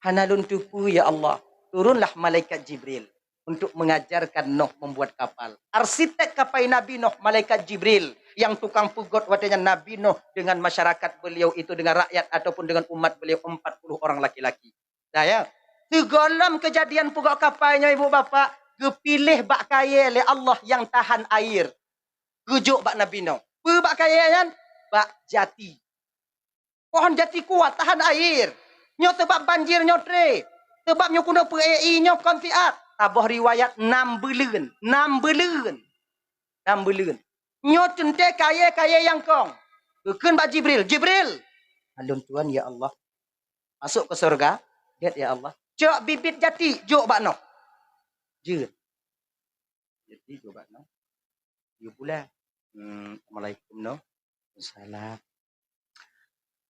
Hana lôn teupeue, ya Allah. Turunlah malaikat Jibril untuk mengajarkan Nuh membuat kapal. Arsitek kapai Nabi Nuh, malaikat Jibril, yang tukang peugöt watèe nyan Nabi Nuh dengan masyarakat beliau itu, dengan rakyat ataupun dengan umat beliau, empat puluh orang laki-laki. Nah, ya. Sigohlom keujadian peugöt kapai nyoe, ibu bapak, geupiléh bak kayèe lé Allah nyang tahan air. Geujok bak Nabi Nuh. Peue bak kayèe nyan? Bak jati. Pohon jati kuat tahan air. Nyoe sabab banjir nyoe tré. Sabab nyoe keuneuk peuék ie nyoe kon siat. Saboh riwayat nam buleuen, nam buleuen, nam buleuen. Nyoe teuntée kayée-kayée nyang kong. Geukheun bak Jibril, "Jibril, ulôn tuan ya Allah, masôk keu syeuruga, gét ya Allah. Cok bibit jati jok bak noe." Jeuet. Jati jok bak noe. Yue pulang. Hmm, assalamualaikum noh. Salam.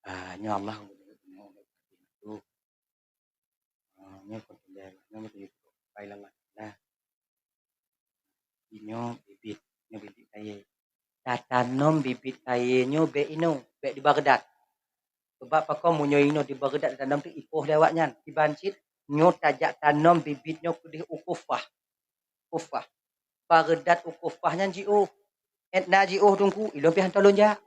Ah, nyoe Allah. Ah, nyoe kon tinggai, nyoe meuteumé pai lam masalah. Nyoe bibit, nyoe bibit kayée. Tatanom bibit kayée nyoe bék inoe, bék di Baghdad. Sebab pakon meunyoe inoe di Baghdad tatanom teuh ipoh lé awaknyan. Kiban cit nyoe tajak tanom bibit nyoe keudeh u Kufah. Kufah. Baghdad u Kufah nyan jiôh. Étna jiôh teungku, ilôn pih hantom lôn jak.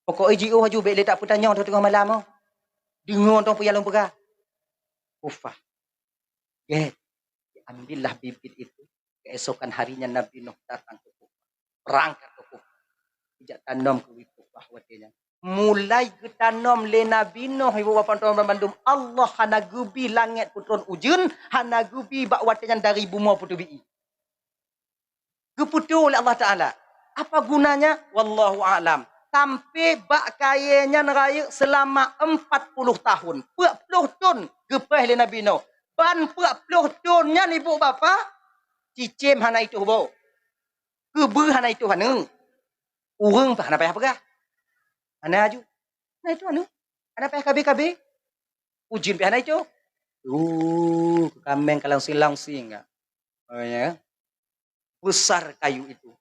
Pokok jih jiôh aju, bék lé tapeutanyong teungoh malam oh. Deungoe tong peue nyang lôn peugah. Kufah. Gét. Ambillah bibit itu. Keesokan harinya Nabi Nuh datang ke Kufah. Berangkat ke Kufah. Ijak tanom keu Kufah watée nyan. Mulai geutanom lé Nabi Nuh, ibu bapa tuan bandum, Allah hana geubi langét peutron ujeuen, hana geubi bak watée nyan dari bumoe peuteubiet. Geupeutoe lé Allah Taala. Apa gunanya? Wallahu a'lam. Sampai bak kayée nyan rayeuk seulama empat puluh tahun. Peuet ploh thon geupéh lé Nabi Nuh. Ban peuet ploh thon nyan ibu bapa, cicém hana itoh boh. Keubeue hana itoh aneuk. Ureuëng pih hana payah peugah. Hana aju. Hana itoh aneuk. Hana payah kabe-kabe. Ujeuen pih hana itoh. Uh, keukaméng ka langsing-langsing ka. Oh, ya. Besar kayu itu.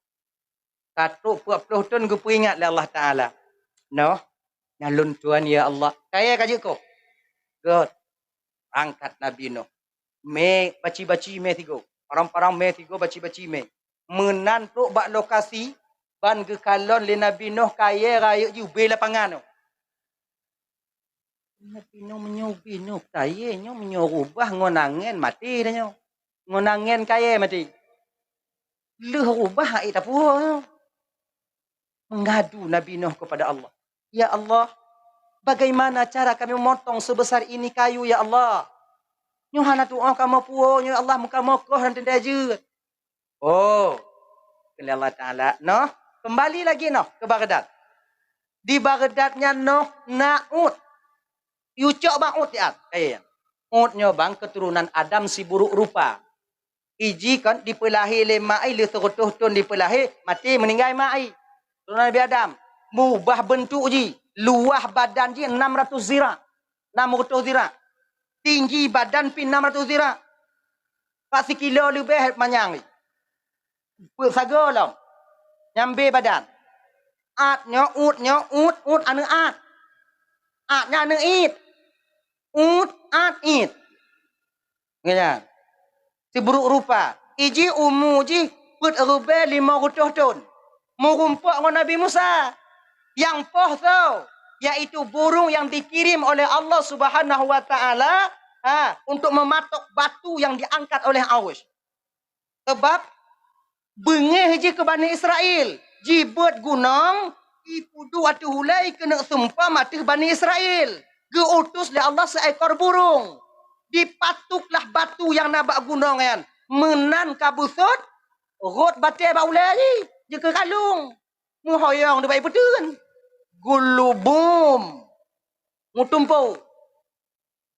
Ka trok peuet ploh thon geupeuingat lé Allah Taala. Noh, nyan lôn tuan ya Allah. Kayée ka jeuet koh. Gét. Angkat Nabi Nuh. Mé baci-baci mé sigoe. Parang-parang mé sigoe, baci-baci mé. Meunan trok bak lokasi ban geukalon lé Nabi Nuh kayée rayeuk jih ubé lapangan nyoe. Nabi Nuh meunyoe ubé nyoe kayée nyoe, meunyoe rubah ngon angén maté dah nyoe. Ngon angén kayée maté. Lheueh rubah hana tapuwoe nyoe. Mengadu Nabi Nuh kepada Allah, "Ya Allah, bagaimana cara kami memotong sebesar ini kayu, ya Allah? Nyoe hana tuoh kamoe puwoe, nyoe ya Allah, meukamoe koh dan teuntée jeuet." Oh, kheun lé Allah Taala, "Noh, kembali lagi noh ke Baghdad." Di Baghdad nyan noh na ôt. Yue cok bak ôt siat. Eh, ôt nyoe bang keturunan Adam siburuk rupa. Iji kon dipeulahé lé mak ai, lheueh seureutôh thon dipeulahé, maté meuninggai mak ai. Keturunan Nabi Adam. Meubah beuntuk jih, luwah badan jih enam ratus zira. Enam ratus zira. Tinggi badan pih enam ratus zira. Bak sikilo leubeh manyang jih. Peuet sagoe lom. Nyang bé badan. Ôt nyoe, ôt nyoe, ôt, ôt aneuk ôt. Ôt nyan aneuk ôt. Ôt, ôt, ôt. Nyan. Siburuk rupa. Iji umu jih peuet ribée limong reutôh thon. Meurumpok ngon Nabi Musa. Nyang poh soe, yaitu burung yang dikirim oleh Allah Subhanahu wa Taala, ha, untuk mematok batu yang diangkat oleh Arus. Sabab beungéh jih keu Bani Israel, jibeuet gunong, ipuduek ateueh ulée keuneuk sumpom ateueh Bani Israel. Geu-utus lé Allah seuekor burung. Dipatuklah batu nyang na bak gunong nyan. Meunan ka beusôt, rhot batée bak ulée jih, jikeu kalung. Meuhoyong di bak peuteun. Geulubum. Meutumpôk.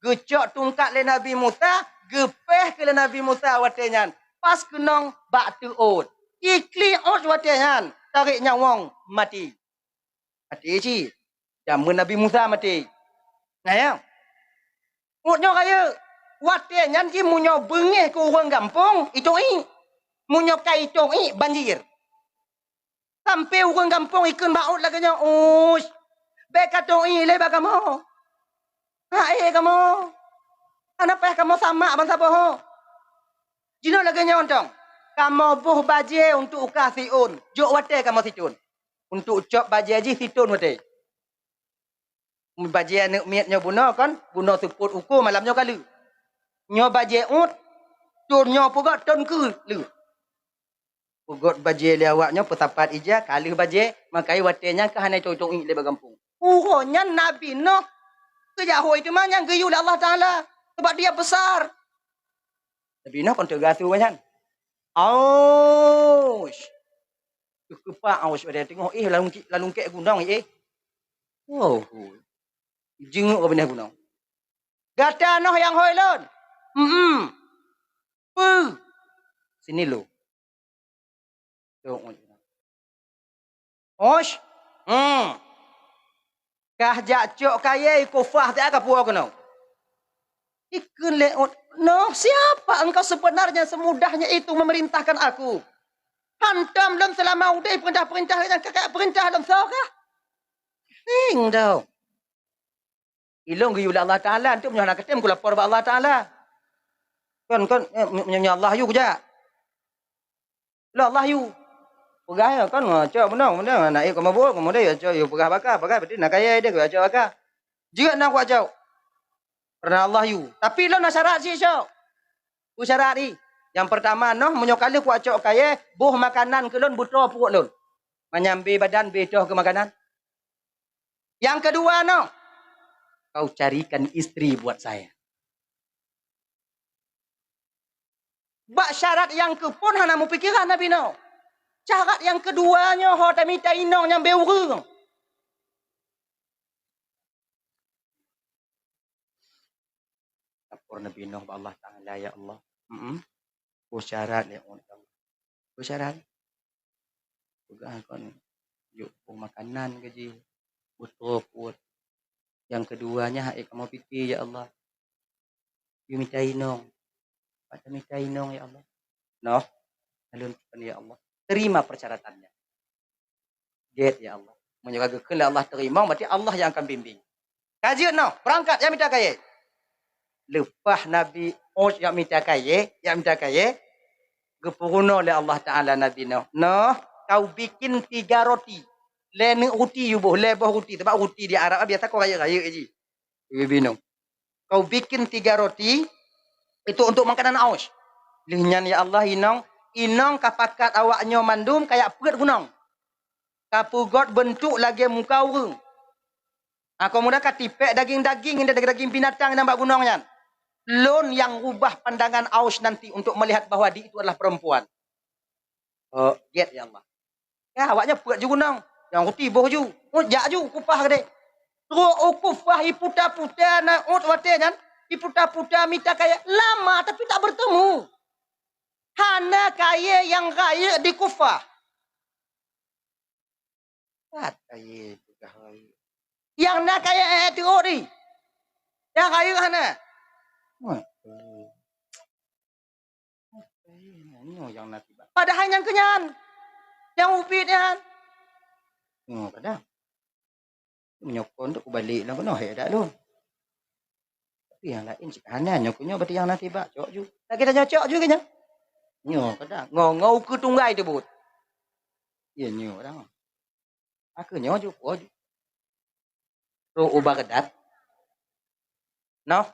Geucok tungkat lé Nabi Musa, geupéh keu lé Nabi Musa watée nyan, pas keunong bak teuk ôt. Iklik ôt watée nyan, tarék nyawöng, maté. Maté cit. Jameun Nabi Musa maté. Nah, ya. Ôt nyoe rayeuk. Watée nyan jih meunyoe beungéh keu ureuëng gampông, itong iek. Meunyoe ka itong iek, banjir. Sampoe ureuëng gampông ikheun bak ôt lagée nyoe, "Ush, bék katong iek lé bak kamoe. Ha'é kamoe. Hana payah kamoe samak bansaboh." Jinoe lagée nyoe tong, kamoe boh bajée untuk uka siôn, jok watée kamoe siton. Untuk cok bajée jih siton watée. Bajée aneuëk miet nyoe bunoe kon, bunoe seupôt uko malam nyoe ka lheueh. Nyoe bajée ôt, thon nyoe peugot thon keu lheueh. Peugot bajée lé awak nyoe peusapat ija, ka lheueh bajée, makai watée nyan ka hana itong-itong iek lé bak gampông. Uroe nyan Nabi Nuh keu jak hôi teuma nyang geuyue lé Allah Taala, sabab dia besar. Binoe kon teuga su nyan. Aush! Teukepak aush watèe teungoh éh lalungki-, lalungkek gunong éh. Oh, jeuet keu binéh gunong. Gata noh nyang hôi lôn? Mm-mm. Peue? Sini lu. Osh? Hmm. Kah jak cok kayèe i kufah teuh ka puwoe keunoe. Ikheun lé Ut, "Noh, siapa engkau sebenarnya semudahnya itu memerintahkan aku? Hantom lôn seulama udép peurintah-peurintah nyang kakak peurintah lôn soe kah?" Hing dong. Ilôn geuyue lé Allah Taala, antum nyoe hana katem kulapor bak Allah Taala. Kon, kon, eh, meunyoe Allah yue kujak. Lé Allah yue. Peugah ya, kon, cok meunong, meunong, na ék keu mabuk, kemudian ya cok yue peugah baka, peugah berarti na kayèe deh, ya cok baka. Jeuet na kucok. Karena Allah yue. Tapi lôn na syarat sisok. Peue syarat jih? Nyang pertama noh, meunyoe ka lheueh kucok kayèe, boh makanan keu lôn beutroe pruet lôn. Manyam bie badan, bie toh keu makanan. Yang kedua noh, kau carikan istri buat saya. Bak syarat nyang keuphon hana meupikiran Nabi Nuh. Syarat nyang keudua nyoe ho tamita inong nyang beu ureueng. Lapor Nabi Nuh bak Allah Taala, "Ya Allah, mm, peue syarat lé ulôn, ya Allah? Peue syarat?" Peugah kon, "Yue boh makanan keu jih, beutroe pruet. Nyang keudua nyan hana kamoe pike, ya Allah. Yue mita inong. Pat tamita inong, ya Allah?" Noh, ulôn peugah, "Ya Allah, terima persyaratannya." Gét, ya Allah. Meunyoe ka geukheun lé Allah teurimong, berarti Allah nyang akan bimbing. Ka jeuet noh, beurangkat, jak mita kayèe. Leupah Nabi Nuh jak mita kayèe, jak mita kayèe, geupeurunoe lé Allah Taala Nabi Nuh, "Noh, kau bikin tiga roti. Lhèe neuk ruti yue boh, lhèe boh ruti." Sabab ruti di Arab biasa kon rayeuk-rayeuk jih. Nabi Nuh. "Kau bikin tiga roti, itu untuk makanan Nuh." Lheueh nyan, ya Allah, inong, inong ka pakat awak nyoe mandum ka jak peuet gunong. Ka peugöt beuntuk lagèe muka ureueng. Ha, keumudian ka tipèk daging-daging, daging-daging binatang nyang bak gunong nyan. Lôn nyang rubah pandangan Nuh nanti untuk melihat bahwa dia itu adalah perempuan. Oh, gét, ya Allah. Ya, awak nyan peuet ju gunong. Nyang ruti boh ju. Oh, jak ju kufah keudéh. Trok u kufah iputa-puta Nuh watèe nyan, iputa-puta mita kayèe lama tapi tak bertemu. Hana kayèe nyang rayeuk di kufah. Pat kayèe peugah rayeuk. Nyang na kayèe ék teuôt di. Nyang rayeuk hana. Wah. Nyoe nyang na tibak. Padahai nyang keunyan. Nyang ubit nyan. Nyoe kadang. Meunyoe kon tu kubalek lam keunoe, hék dak lôn. Tapi nyang laén cit hana, nyoe keu nyoe berarti nyang na tibak, cok ju. Lagèe tanyoe cok ju keu nyoe. Nyoe kadang, ngo, ngo ukeue tunggai teubuet. Iya, nyoe kadang. Aku nyoe ju, po ju. Trok u Baghdad. Noh,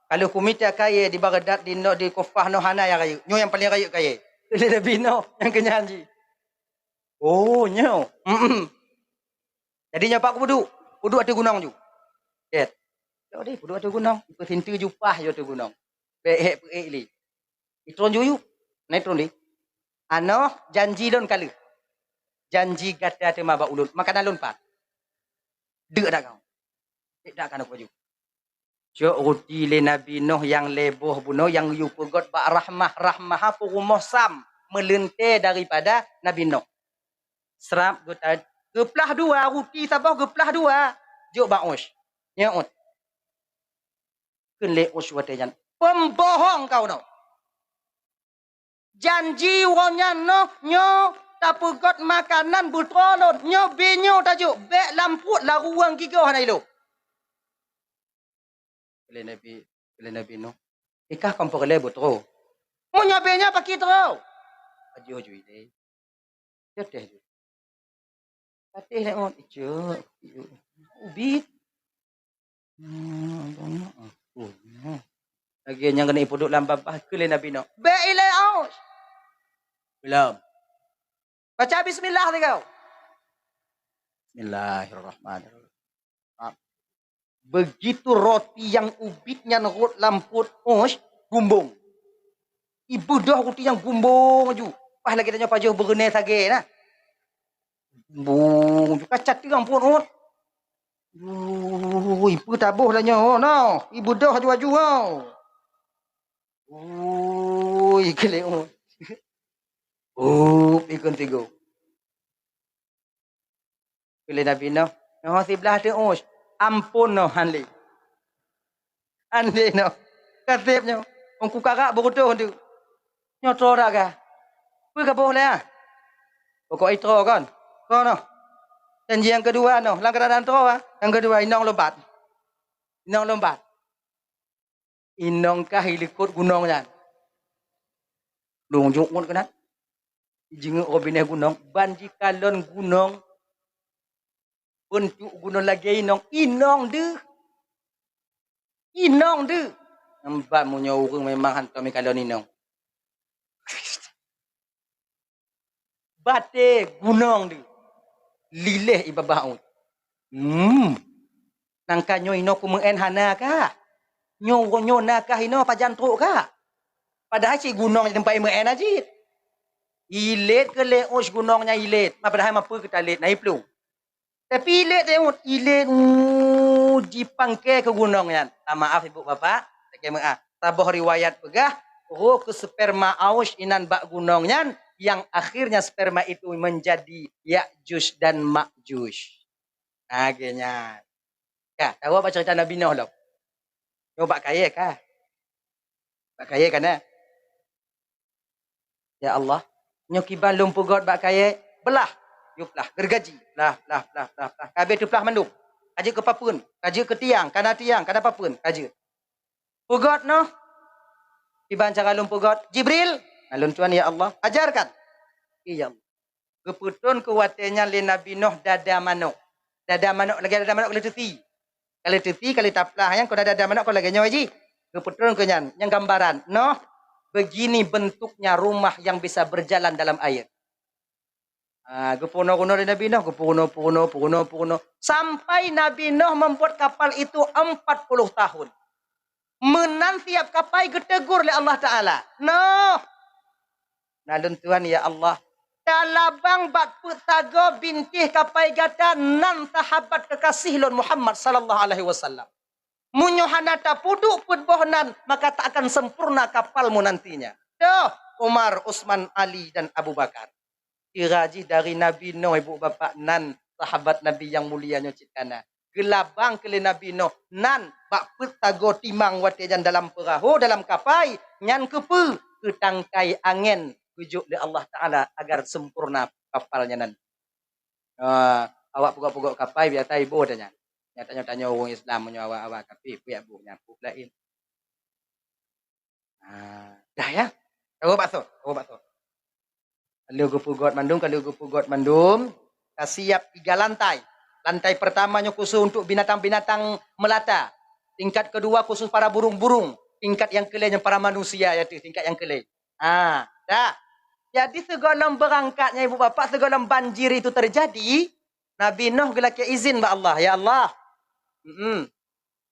kalau kumita kayèe di Baghdad, di no, di Kufah noh hana nyang rayeuk. Nyoe nyang paleng rayeuk kayèe. Lé Nabi noh, nyang keunyan jih. Oh, nyoe. Mm-mm. Jadi nyoe pat kupeuduek. Peuduek ateueh gunong ju. Cét. Cok deh, peuduek ateueh gunong. Peusinteue ju paih ju ateueh gunong. Bèk ék peuék lé. Itron ju yue. Na itron deh. Anoh janji lôn ka lheueh. Janji gata teuma bak ulôn. Makanan lôn pat. Deuk dak kau. Deuk dak kau ju. Cok ruti lé Nabi Nuh nyang lhèe boh bunoe nyang geuyue peugöt bak Rahmah. Rahmah peurumoh Syam meuleuntèe daripada Nabi Nuh. Srap geuta-, geuplah dua, ruti saboh geuplah dua. Jok bak Ush. Nyoe Ush. Kheun lé Ush watèe nyan, "Pembohong kau nyoe! Janji uroe nyan noh nyoe tapeugöt makanan beutroe lôn, nyoe bèe nyoe tajok, bèk lam pruet laruwang gigoe hana ilôn." Lé Nabi, lé Nabi Nuh, "Ikah kon peureulèe beutroe." "Meunyoe bèe nyoe pakri troe?" "Ajoh ju ilèe." Jeuet teh ju. Patéh lé ngon icuk, icuk. Ubit. Hmm, abang, oh, oh. Lagèe nyang keuneuk ipeuduek lam babah keu lé Nabi Nuh. Bèk ilèe Ush. Belum. Baca bismillah lagèe. Bismillahirrahmanirrahim. Begitu roti nyang ubit nyan rhot lam pruet Ush, gumbong. Ibeudôh ruti nyang gumbong laju. Paih lagèe tanyoe pajoh beureunèh sagèe na. Gumbong laju, ka cateueng phon ôt. Ui, peue taboh tanyoe, noh. Ibeudôh laju-laju, oh. Ui, keu lé ôt. Up, ikheun tigo. Keu lé Nabi Nuh, nyoe siblah teuh ueh, amphon noh, han lé. Han lé noh. Ka sép nyoe. Ôn kukarak beureutoh teuk. Nyoe troe dak kah? Peue ka boh lé, ah? Pokok itroe kon. Kon noh. Janji nyang keudua noh, lam keuadaan troe, ah. Nyang keudua inong lompat. Inong lompat. Inong kah ilikot gunong nyan. Lôn jok ngon keunan. Jingeuk roh binéh gunong, ban jikalon gunong. Beuntuk gunong lagèe inong, inong deuh. Inong deuh. Nyan ban meunyoe ureueng memang hantom ikalon inong. Batèe gunong deuh. Liléh i babah ôt. Hmm. Nangka nyoe inoe kumeu'en hana kah? Nyoe, nyoe na kah inoe pajan trok kah? Padahai cit gunong teumpat imeu'en ajit. Ilét keu lé ueh gunong nyan ilét. Ma padahai ma peue keu talét na iplueng. Tapi ilét teuôt, ilét, uh, jipangke keu gunong nyan. Tamaaf ibu bapak, sakét meu'ah. Saboh riwayat peugah, roh keu sperma Aush inan bak gunong nyan, yang akhirnya sperma itu menjadi Ya'juj dan Ma'juj. Lagèe nyan. Ka, tawoe bak cerita Nabi Nuh lom. Nyoe bak kayèe ka. Bak kayèe ka na. Ya Allah, nyoe kiban lôn peugöt bak kayèe, beulah. Yue plah, geuregaji. Plah, plah, plah, plah, plah. Ka abéh teuplah mandum. Ka jeuet keu papeuen, ka jeuet keu tiang, ka na tiang, ka na papeuen, ka jeuet. Peugöt noh. Kiban cara lôn peugöt, Jibril, na lôn tuan ya Allah, ajarkan. Iya Allah. Geupeutrön keu watèe nyan lé Nabi Nuh dada manok. Dada manok lagèe dada manok ka lheueh teusi. Ka lheueh teusi, ka lheueh taplah nyan, kon dada manok kon lagèe nyoe jih. Geupeutrön keu nyan, nyan gambaran. Noh, begini bentuknya rumah yang bisa berjalan dalam air. Ha, geupeurunoe-runoe lé Nabi Nuh, geupeurunoe, peurunoe, peurunoe, peurunoe. Sampai Nabi Nuh membuat kapal itu empat puluh tahun. Meunan siap kapai geutegur lé Allah Taala, "Noh, na lôn tuan, ya Allah, talabang bak peuet sagoe bintéh kapai gata nan sahabat keukaséh lôn Muhammad sallallahu alaihi wasallam. Meunyoe hana tapeuduek peuet boh nan, maka tak akan sempurna kapalmu nantinya." Toh, Umar, Utsman, Ali, dan Abu Bakar. Sira jih dari Nabi Nuh, ibu bapak, nan sahabat Nabi nyang mulia nyoe cit ka na. Geulabang keu lé Nabi Nuh nan bak peuet sagoe timang watèe nyan dalam peurahô, dalam kapai, nyan keu peue? Keu tangkai angén geujok lé Allah Taala agar sempurna kapal nyan nan. Ah, awak peugöt-peugöt kapai biasa iboh tanyan. Nyan tanyoe-tanyoe ureueng Islam meunyoe awak-awak kafé, peue jak boh nyan, peue laén. Ah, dah ya. Tawoe bak soe, tawoe bak soe. Ka lheueh geupeugöt mandum, ka lheueh geupeugöt mandum, ka siap tiga lantai. Lantai pertama nyoe khusus untuk binatang-binatang melata. Tingkat kedua khusus para burung-burung. Tingkat nyang keulhèe nyan para manusia, ya tu, tingkat nyang keulhèe. Ha, dah. Jadi sigohlom beurangkat nyan ibu bapak, sigohlom banjir itu terjadi, Nabi Nuh geulakèe izin bak Allah, "Ya Allah, mm,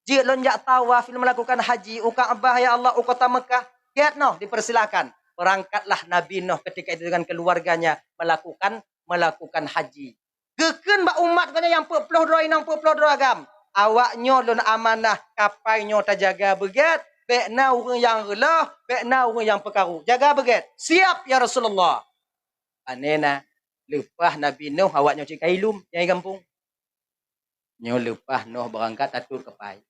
jeuet lôn jak tawaf, lôn melakukan haji u Ka'bah, ya Allah, u kota Mekah." "Gèt noh, dipersilakan." Berangkatlah Nabi Nuh ketika itu dengan keluarganya melakukan, melakukan haji. Geukheun bak umat geuh nyan nyang peuet ploh droe inong, peuet ploh droe agam, "Awak nyoe lôn amanah, kapai nyoe tajaga beugèt, bèk na ureueng nyang reuloh, bèk na ureueng nyang peukaru. Jaga beugèt." "Siap, ya Rasulullah." Pane na, leupah Nabi Nuh awak nyoe cit ka ilum nyang i gampông. Nyoe leupah Nuh beurangkat tatot kapai.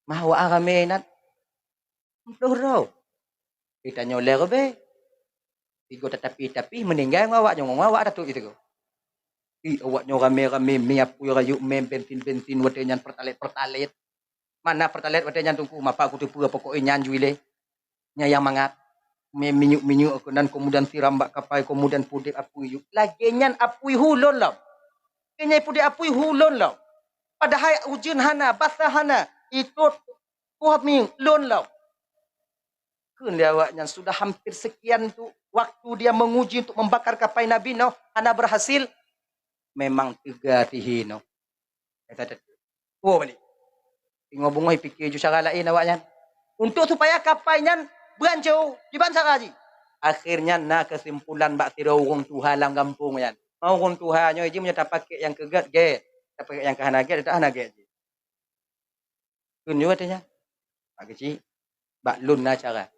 Mah awak ramè inan. Ploh droe. Geutanyoe lhèe ribèe. Sigoe tatapih-tapih meuninggai ngon awak nyoe, ngon awak tatot sigoe. Ih, awak nyoe ramè-ramè, mi apui rayeuk, mi bensin-bensin watèe nyan, pertalét-pertalét. Mana pertalét watèe nyan, Teungku? Mapa kuteupeue, pokok nyan jui lé. Nyan nyang mangat. Mi-, minyeuk-minyeuk keunan, kemudian siram bak kapai, kemudian pudép apui. Lagèe nyan apui hu lôn lom. Lagèe nyan pudép apui hu lôn lom. Padahai ujeuen hana, basah hana. Itu kuah mi lôn lom. Kheun lé awak nyan sudah hampir sekian tu waktu dia menguji untuk membakar kapai Nabi Nuh, hana berhasil. Memang teuga tihi Nuh. Kata teuk. Oh, balik. Teungoh beungoh pike ju cara laén awak nyan. Untuk supaya kapai nyan Beuancô, jiban sara jih. Akhirnya na keusimpulan bak sidroe ureuëng tuha lam gampông nyan. Mau ureuëng tuha nyoe jih meunyoe tapakek nyang keu gét, gét. Tapakek nyang keu hana gét, tak hana gét jih. Kheun nyoe watée nyan, "Pak Keuchik, bak lôn na cara."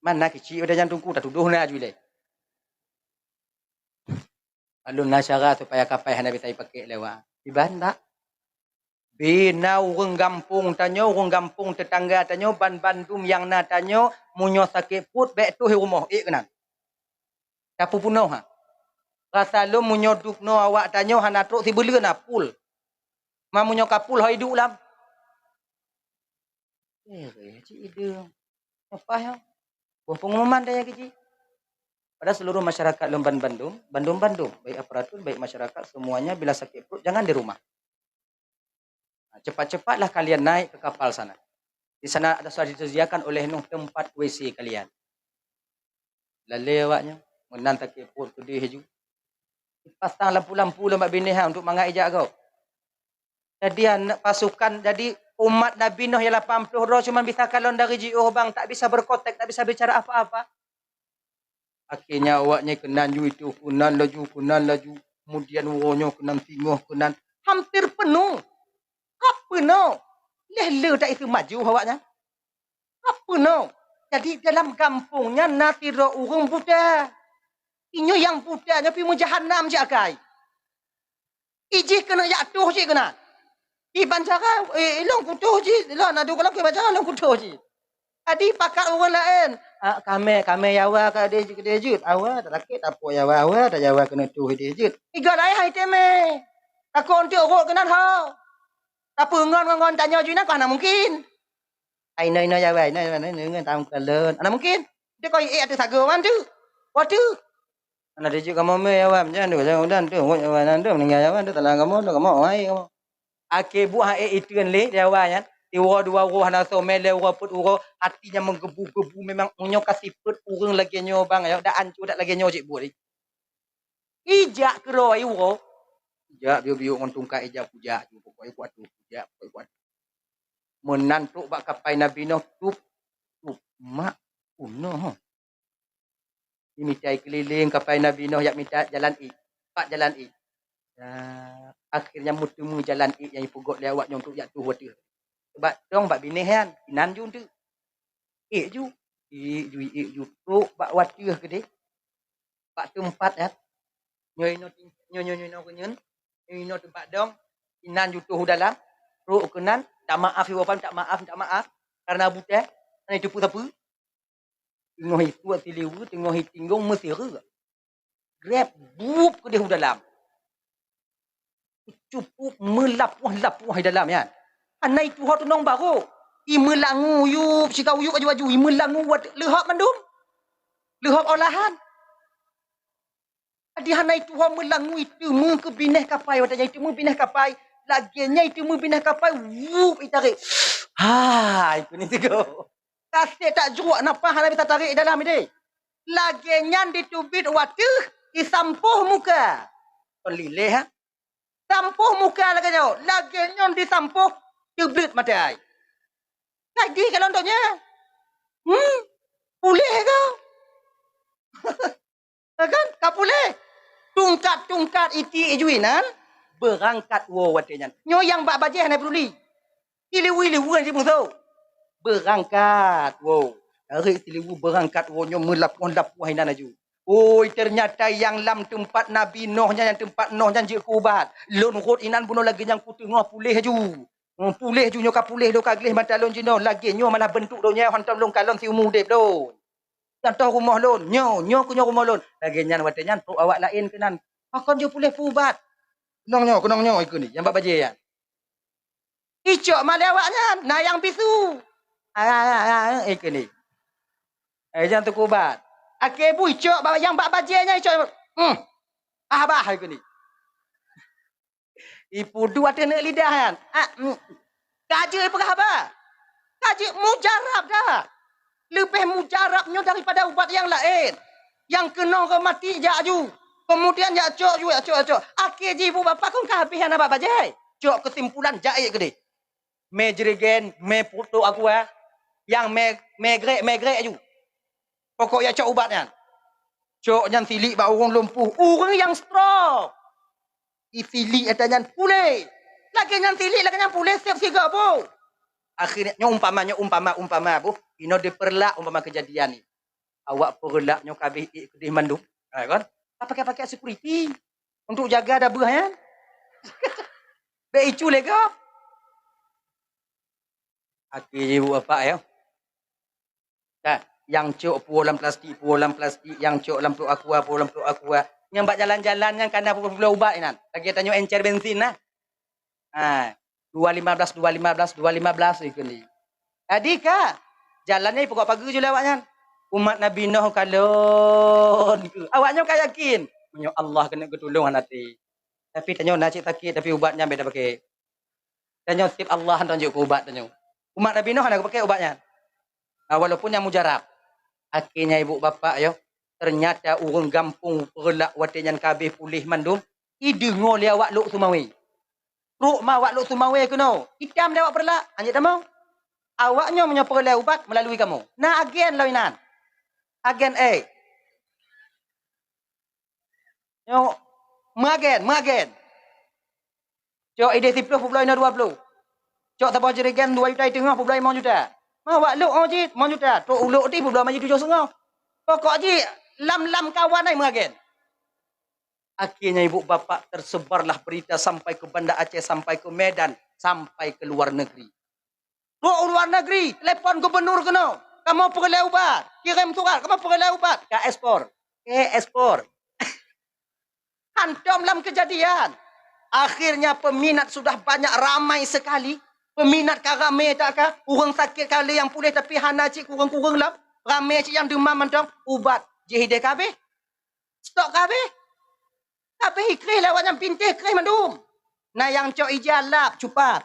"Man na keuchik watée nyan Teungku, tatudoh na aju ilée." "Bak lôn na cara supaya kapai hana bisa jipakek lé awak." "Kiban, Pak?" "Bina ureuëng gampông tanyoe, ureuëng gampông teutangga tanyoe, ban bandum nyang na tanyoe, meunyoe sakét pruet, bék toh i rumoh, ék keunan. Tapeupunoh ha. Rasa lôn meunyoe dubnoe awak tanyoe hana trok sibuleuen na pul. Ma meunyoe ka pul, hôi duek lam." Eh, cit ideueng. Leupah nyoe. Boh pengumuman daya keji. Pada seluruh masyarakat lôn ban bandum, bandum-bandum, baik aparatur, baik masyarakat, semuanya bila sakit perut, jangan di rumah. Nah, cepat-cepatlah kalian naik ke kapal sana. Di sana ada sudah disediakan oleh Nuh tempat W C kalian. Lalé awaknyan, meunan sakét pruet keudeh ju. Dipasang lampu-lampu lom bak binéh ha untuk mangat ijak gob. Jadi aneuk pasukan, jadi umat Nabi Nuh nyang lapan ploh droe cuma bisa kalon dari jiôh bang, tak bisa berkotek, tak bisa bicara apa-apa. Akhirnya awaknyan keunan ju itu, keunan laju, keunan laju. Kemudian uroe nyoe keunan singoh, keunan hampir penuh. Ka peunoh. Leh le tak itu maju awaknyan. Ka peunoh. Jadi dalam gampông nyan na sidroe ureuëng buta. Inyoe nyang buta nyoe pi meujahanam cit akai. Ijih keuneuk jak tuh cit keunan. Iban cara, eh, ilong kutuh cit, ilong adu kalau kiban cara ilong kutuh cit. Adi pakat ureuëng laén. Ah, kamé, kamé yawa ka deh jeuet, deh jeuet. Awa, tak sakét, tak pok yawa, awa, tak yawa keuneuk tuh deh jeuet. Iga laén hai temé. Takon tu urut keunan ho. Tapi ngon, ngon, ngon tanyoe jih na ka hana mungkin. Ai, inoe, inoe, ya, wai, inoe, inoe, inoe, inoe, tam kalon. Hana mungkin. Dia kau, eh, ada sago, wan tu. Wah tu. Hana dijik kamoe mé, ya, wan, jangan tu, jangan udan tu, ngut, ya, wan, tu, meninggal, ya, wan, tu, talang kamoe, tu, kamoe, wai, kamoe. Akhé buah, eh, itu kan lé, ya, wan, ya. Tiwa dua uroh hana so, mé lé uroh put uroh, hati nyang menggebu-gebu memang meunyoe ka sifeuet ureuëng lagée nyoe, bang, ya, dak ancur dak lagée nyoe cik buet. Ijak keudroe uroe. Ijak biuk-biuk ngon tungkat ijak kujak, pokok kuat tu, kujak, pokok kuat. Meunan trok bak kapai Nabi Nuh, tup, tup, mak, unoe. Imita keulileng kapai Nabi Nuh yak mita jalan ék, pat jalan ék. Ya, akhirnya meuteumé jalan ék nyang ipeugot lé awak nyoe trok jak tuh wateuh. Bak dong bak binéh nyan, inan ju teuk. Ék ju, ék ju, ék ju, trok bak wateuh keudeh. Bak teumpat nyan. Nyoe inoe, nyoe, nyoe, nyoe, nyoe, nyoe, nyoe inoe teumpat dong. Inan ju tuh u dalam. Trok keunan, tak maaf, iwa pam, tak maaf, tak maaf. Karena buta, hana jiteupeue sapeue. Teungoh ituek siliweue, teungoh itinggong meusireuek. Grab, bup keudeh u dalam. Cukup meulapoh-lapoh di dalam nyan. Hana ituho tunong barô. Imeulangu yup, sika uyup aju-aju, imeulangu wat leuhop mandum. Leuhop olahan. Adi hana ituho meulangu iteumé keu binéh kapai, watée nyan iteumé binéh kapai, lagée nyan iteumé binéh kapai, wup itarek. Hai, keuneuk tigo. Tasek tak jruak nafah hana bisa tarek i dalam ideh. Lagée nyan diteubiet wateuh, isampoh muka. Kon lileh, ha? Sampoh muka lagée nyoe, lagée nyoe disampoh, teubleuet maté ai. Ka di kalon donya. Hmm? Puléh ka? Kan? Ka puléh. Tungkat-tungkat itiek iju inan, beurangkat woe watée nyan. Nyoe nyang bak bajée hana peuduli. Iliwu-iliwu hana jimusoh. Beurangkat woe. Tarek siliwu beurangkat woe nyoe meulapoh-lapoh inan aju. Oi, teunyata nyang lam teumpat Nabi Noh nyan, nyang teumpat Noh nyan jeuet keu ubat. Lôn rhot inan bunoe lagée nyang kuteungoh puléh aju. Hmm, puléh ju nyoe ka puléh lôn ka gleh mata lôn jinoe, lagée nyoe malah beuntuk donya hantom lôn kalon siumu udeb lôn. Contoh rumoh lôn, nyoe, nyoe keuh nyoe rumoh lôn. Lagée nyan watée nyan trok awak laén keunan. Pakon jeuet puléh peuubat? Keunong nyoe, keunong nyoe ikeu ni, nyang bak bajée nyan. Icok malée awak nyan, na nyang bisu. Ah, ah, ah, ah, ikeu ni. Eh, nyang teukeu ubat. Akhé bu icok bak nyang bak bajée nyan icok. Hmm. Ah, bah ikeu ni. Ipuduek ateueh neuk lidah nyan. Ah, mm. Ka jeuet ipeugah haba. Ka jeuet mujarab dah. Leubeh mujarab nyoe daripada ubat nyang laén. Nyang keunong reumatik jak aju. Keumudian jak cok ju, jak cok, jak cok. Akhé jih bu bapak kon ka habéh hana bak bajée. Cok keusimpulan jai keudeh. Mé jerigen, mé putok aqua. Nyang me-, megrek-megrek aju. Pokok jak cok ubat nyan. Cok nyan silik bak ureuëng lumpuh. Ureuëng nyang stroke. Isilik ata nyan puléh. Lagée nyan silik, lagée nyan puléh, seb sigoe boh. Akhirnya, nyoe umpama, nyoe umpama, umpama boh. Inoe dipeureulah umpama keujadian nyoe. Awak peureulah nyoe ka habéh ék keudeh mandum. Ha, kan? Ka pakai-pakai security untuk jaga dabeuh nyan. Bék icu lé gob. Akhé jih ibu bapak ya. Kan? Nyang cok puwoe lam plastik, puwoe lam plastik, nyang cok lam pluek aqua, puwoe lam pluek aqua. Nyang bak jalan-jalan nyan ka na peubuet ubat inan. Lagée tanyoe encer bensin nah. Ha, dua lima belas, dua lima belas, dua lima belas ikeu ni. Jadi ka, jalan nyan ipeugot pageue ju lé awaknyan. Umat Nabi Nuh kalon. Awaknyan ka yakin, meunyoe Allah keuneuk geutulông hana até. Tapi tanyoe na cit sakét, tapi ubat nyan beda paké. Tanyoe tieb Allah hantom jeuet keu ubat tanyoe. Umat Nabi Nuh hana geupakè ubat nyan. Ah, walaupun nyang mujarab. Akhé nyan ibu bapak yo, ternyata ureuëng gampông Peureulah watée nyan ka habéh puléh mandum, ideungoe lé awak Lhok Seumawé. Trok ma awak Lhok Seumawé keunoe, itam lé awak Peureulah, hanjeuet tamong. Awaknyoe meunyoe peureulée ubat meulalui kamoe. Na agen lom inan. Agen, eh. Nyoe, meuagen, meuagen. Cok ideh siploh peubloe inoe dua ploh. Cok saboh jerigen dua juta iteungoh peubloe limong juta. Ma awak Lhok oh jih limong juta. Trok u Lhok ti peubloe ma jih tujoh seungoh. Pokok jih lam-lam kawan ai meuagen. Akhirnya ibu bapak tersebarlah berita sampai ke Banda Aceh, sampai ke Medan, sampai ke luar negeri. Trok u luar negeri, telepon gubernur keunoe, "Kamoe peureulée ubat, kirém surat, kamoe peureulée ubat." Ka ekspor. Eh, ekspor. Hantom lam kejadian. Akhirnya peminat sudah banyak, ramai sekali. Peminat ka ramé that ka, ureuëng sakét ka lé nyang puléh tapi hana cit kureueng-kureueng lom. Ramé cit nyang deumam mantong, ubat jih ideh ka habéh. Stok ka habéh. Ka habéh ikréh lé awaknyan, bintéh kréh mandum. Na nyang cok ija lap cupat.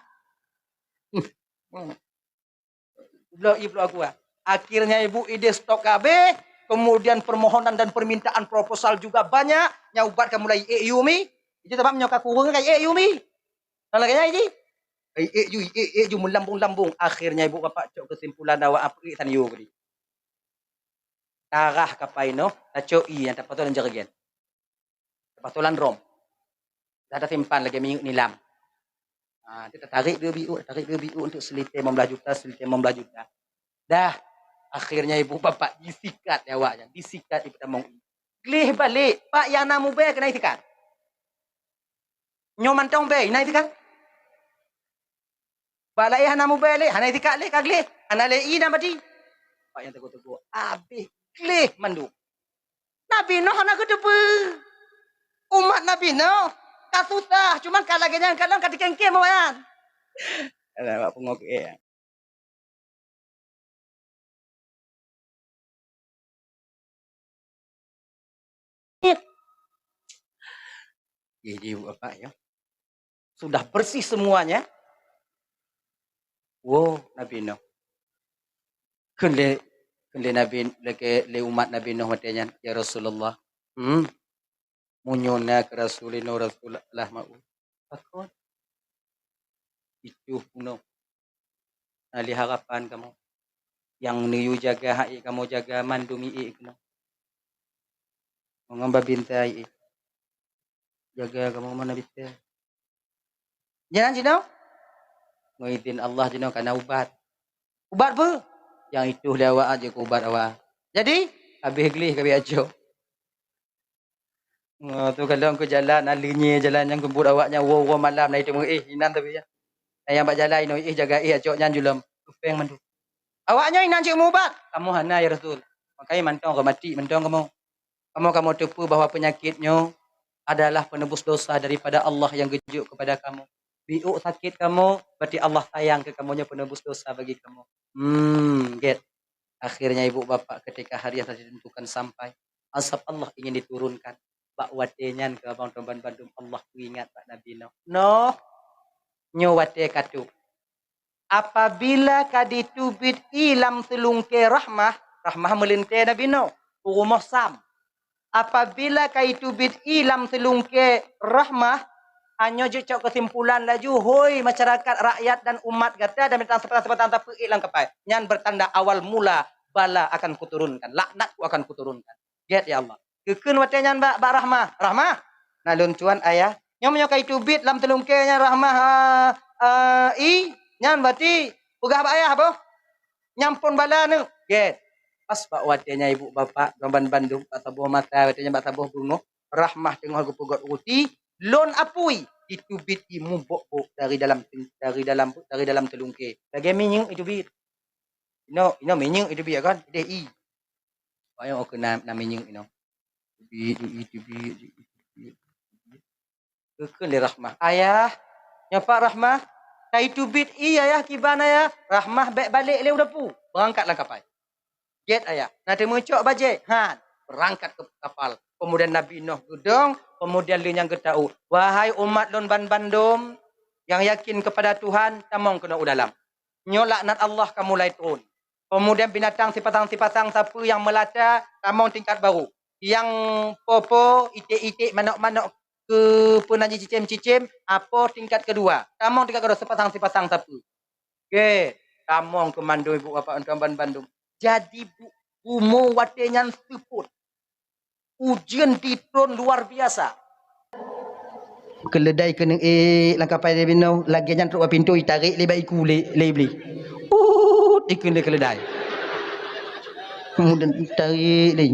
Bloe ié bloe aqua. Akhirnya ibu ideh stok ka habéh, kemudian permohonan dan permintaan proposal juga banyak, nyang ubat ka mulai ék yumi. Itu sebab nyoe ka kureueng ka ék yumi. Nah, lagée nyan ji. Ék ju, ék ju meulambung-lambung. Akhirnya ibu bapak cok kesimpulan awak apeuék tanyoe tadi. Tarah kapai noh, tacok ié nyang tapasoe lam jerigen. Tapasoe lam drom. Dah tasimpan lagée minyeuk nilam. Ha, tu tatarék dua biuk, tatarék dua biuk untuk seulitée limong blaih juta, seulitée limong blaih juta. Dah, akhirnya ibu bapak disikat lé awaknyan, disikat ipeutamong ié. Gleh balek, pak nyang na mubée keunan isikat. Nyoe mantong bée, inan isikat. Bak laén hana mubée lé, hana isikat lé, ka gleh, hana lé ié na badi. Pak nyang teugok-teugok, habéh gleh mandum. Nabi Nuh hana geuteupeue. Umat Nabi Nuh ka susah, cuma ka lagée nyan kadang ka teukéngkéng awaknyan. Alah, bak pungo keu ék. Jih, jih, Bapak, ya. Sudah bersih semuanya. Wo, Nabi Nuh. Kheun lé, kheun lé Nabi, lé, lé umat Nabi Nuh watée nyan, "Ya Rasulullah, hmm, meunyoe na keu Rasul inoe Rasul lah meu'ue, pakon? Itu bunoe." Na lé harapan kamoe. Nyang neuyue jaga hak ék kamoe jaga mandum ié keunoe. Ngon babinta ié. Jaga kamoe mana bisa. Nyan jinoe. Ngon idin Allah jinoe kana ubat. Ubat peue? Nyang itu lé awak aja keu ubat awak. Jadi, habéh gleh ka biasa. Ngon tu kalon keu jalan, na leunyie jalan nyang keubuet awak nyan woe-woe malam na itu meuéh inan tapi ya. Na nyang bak jalan inoe éh jaga éh acok nyan julom. Tupeng mandum. Awak nyoe inan cit mubat. Kamoe hana ya Rasul. Makanya mantong ka mati mantong kamoe. Kamoe kamoe teupeue bahwa penyakit nyoe adalah penebus dosa daripada Allah yang geujok kepada kamoe. Biuk sakit kamoe, berarti Allah sayang keu kamoe nyoe penebus dosa bagi kamoe. Hmm, get. Akhirnya ibu bapak ketika hari yang telah ditentukan sampai, azab Allah ingin diturunkan. Bak watée nyan keu abang teumpat bandum Allah peuingat bak Nabi Nuh. Nuh, nyoe watée ka tôb. Apabila ka jiteubiet ié lam seulungkée rahmah, rahmah meulintée Nabi Nuh, u rumoh Sam. Apabila ka jiteubiet ié lam seulungkée rahmah, Anyoe jeuet cok keusimpulan laju, hôi masyarakat, rakyat dan umat gata dan binatang seubatang-seubatang tapeuék lam kapai. Nyan beutanda awal mula bala akan kuturunkan, laknat-Ku akan kuturunkan. Gét ya Allah. Geukheun watée nyan bak, bak Rahmah, "Rahmah, na lôn tuan ayah." Nyoe meunyoe ka iteubiet lam teulungkée nyan Rahmah, a, a, i, nyan berarti peugah bak ayah boh. Nyan phon bala neuk. Gét. Pas bak watée nyan ibu bapak, droe ban bandum, bak saboh mata, watée nyan bak saboh beungoh, Rahmah teungoh geupeugöt ruti, lôn apui, iteubiet i mubok-bok dari dalam, dari dalam, dari dalam teulungkée. Lagée minyeuk iteubiet. Inoe, inoe minyeuk iteubiet kan? Ideh i. Wayang oke na, na minyeuk inoe. Iteubiet, iteubiet, iteubiet, iteubiet. Geukheun lé Rahmah, "Ayah, nyoe pat Rahmah, ka iteubiet i ayah kiban ayah." "Rahmah, bék balek lé u dapu, beurangkat lam kapai." "Gét ayah, na teumeucok bajée." Han, beurangkat keu kapal. Keumudian Nabi Nuh geudong, keumudian lé nyan geuta'u, "Wahai umat lôn ban bandum nyang yakin keupada Tuhan, tamong keunoe u dalam. Nyoe laknat Allah ka mulai turun." Keumudian binatang sipasang-sipasang sapeue nyang meulata tamong tingkat barô. Nyang po-po, iték-iték, manok-manok, keu peue nan jicicém-cicém, apo tingkat keudua. Tamong tingkat keudua, sipasang-sipasang sapeue. Gét, tamong keu mandum ibu bapak droe ban bandum. Jadi bu-, bumoe watée nyan seupôt. Ujeuen jitron luar biasa. Keuleudai keuneuk ék lam kapai Nabi Nuh, lagée nyan trok bak pintoe, itarek lé bak iku lé, lé Iblih. Uut, ikheun lé keuleudai. Keumudian itarek lé,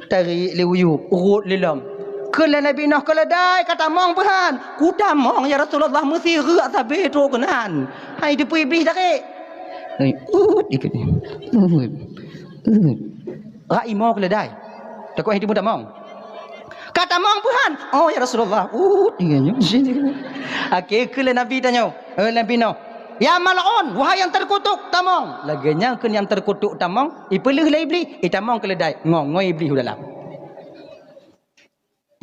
tarek lé u yup, uot lé lom. Kheun lé Nabi Nuh, "Keuleudai, ka tamong peue han?" "Kutamong, ya Rasulullah, meusireuk sabe trok keunan." Hai, teupeu Iblih tarek. Hai, uut, ikheun. Uut. Uut. Rak imo keuleudai. Takot hai teupeu tamong. "Ka tamong peue han?" "Oh, ya Rasulullah." Uut, ikheun. Akhé kheun lé Nabi tanyoe, eh, Nabi Nuh, "Ya mal'un, wahai nyang teukutuk, tamong." Lagée nyan kheun nyang teukutuk tamong, ipeuleueh lé Iblih, itamong keuleudai, ngong-ngong Iblih u dalam.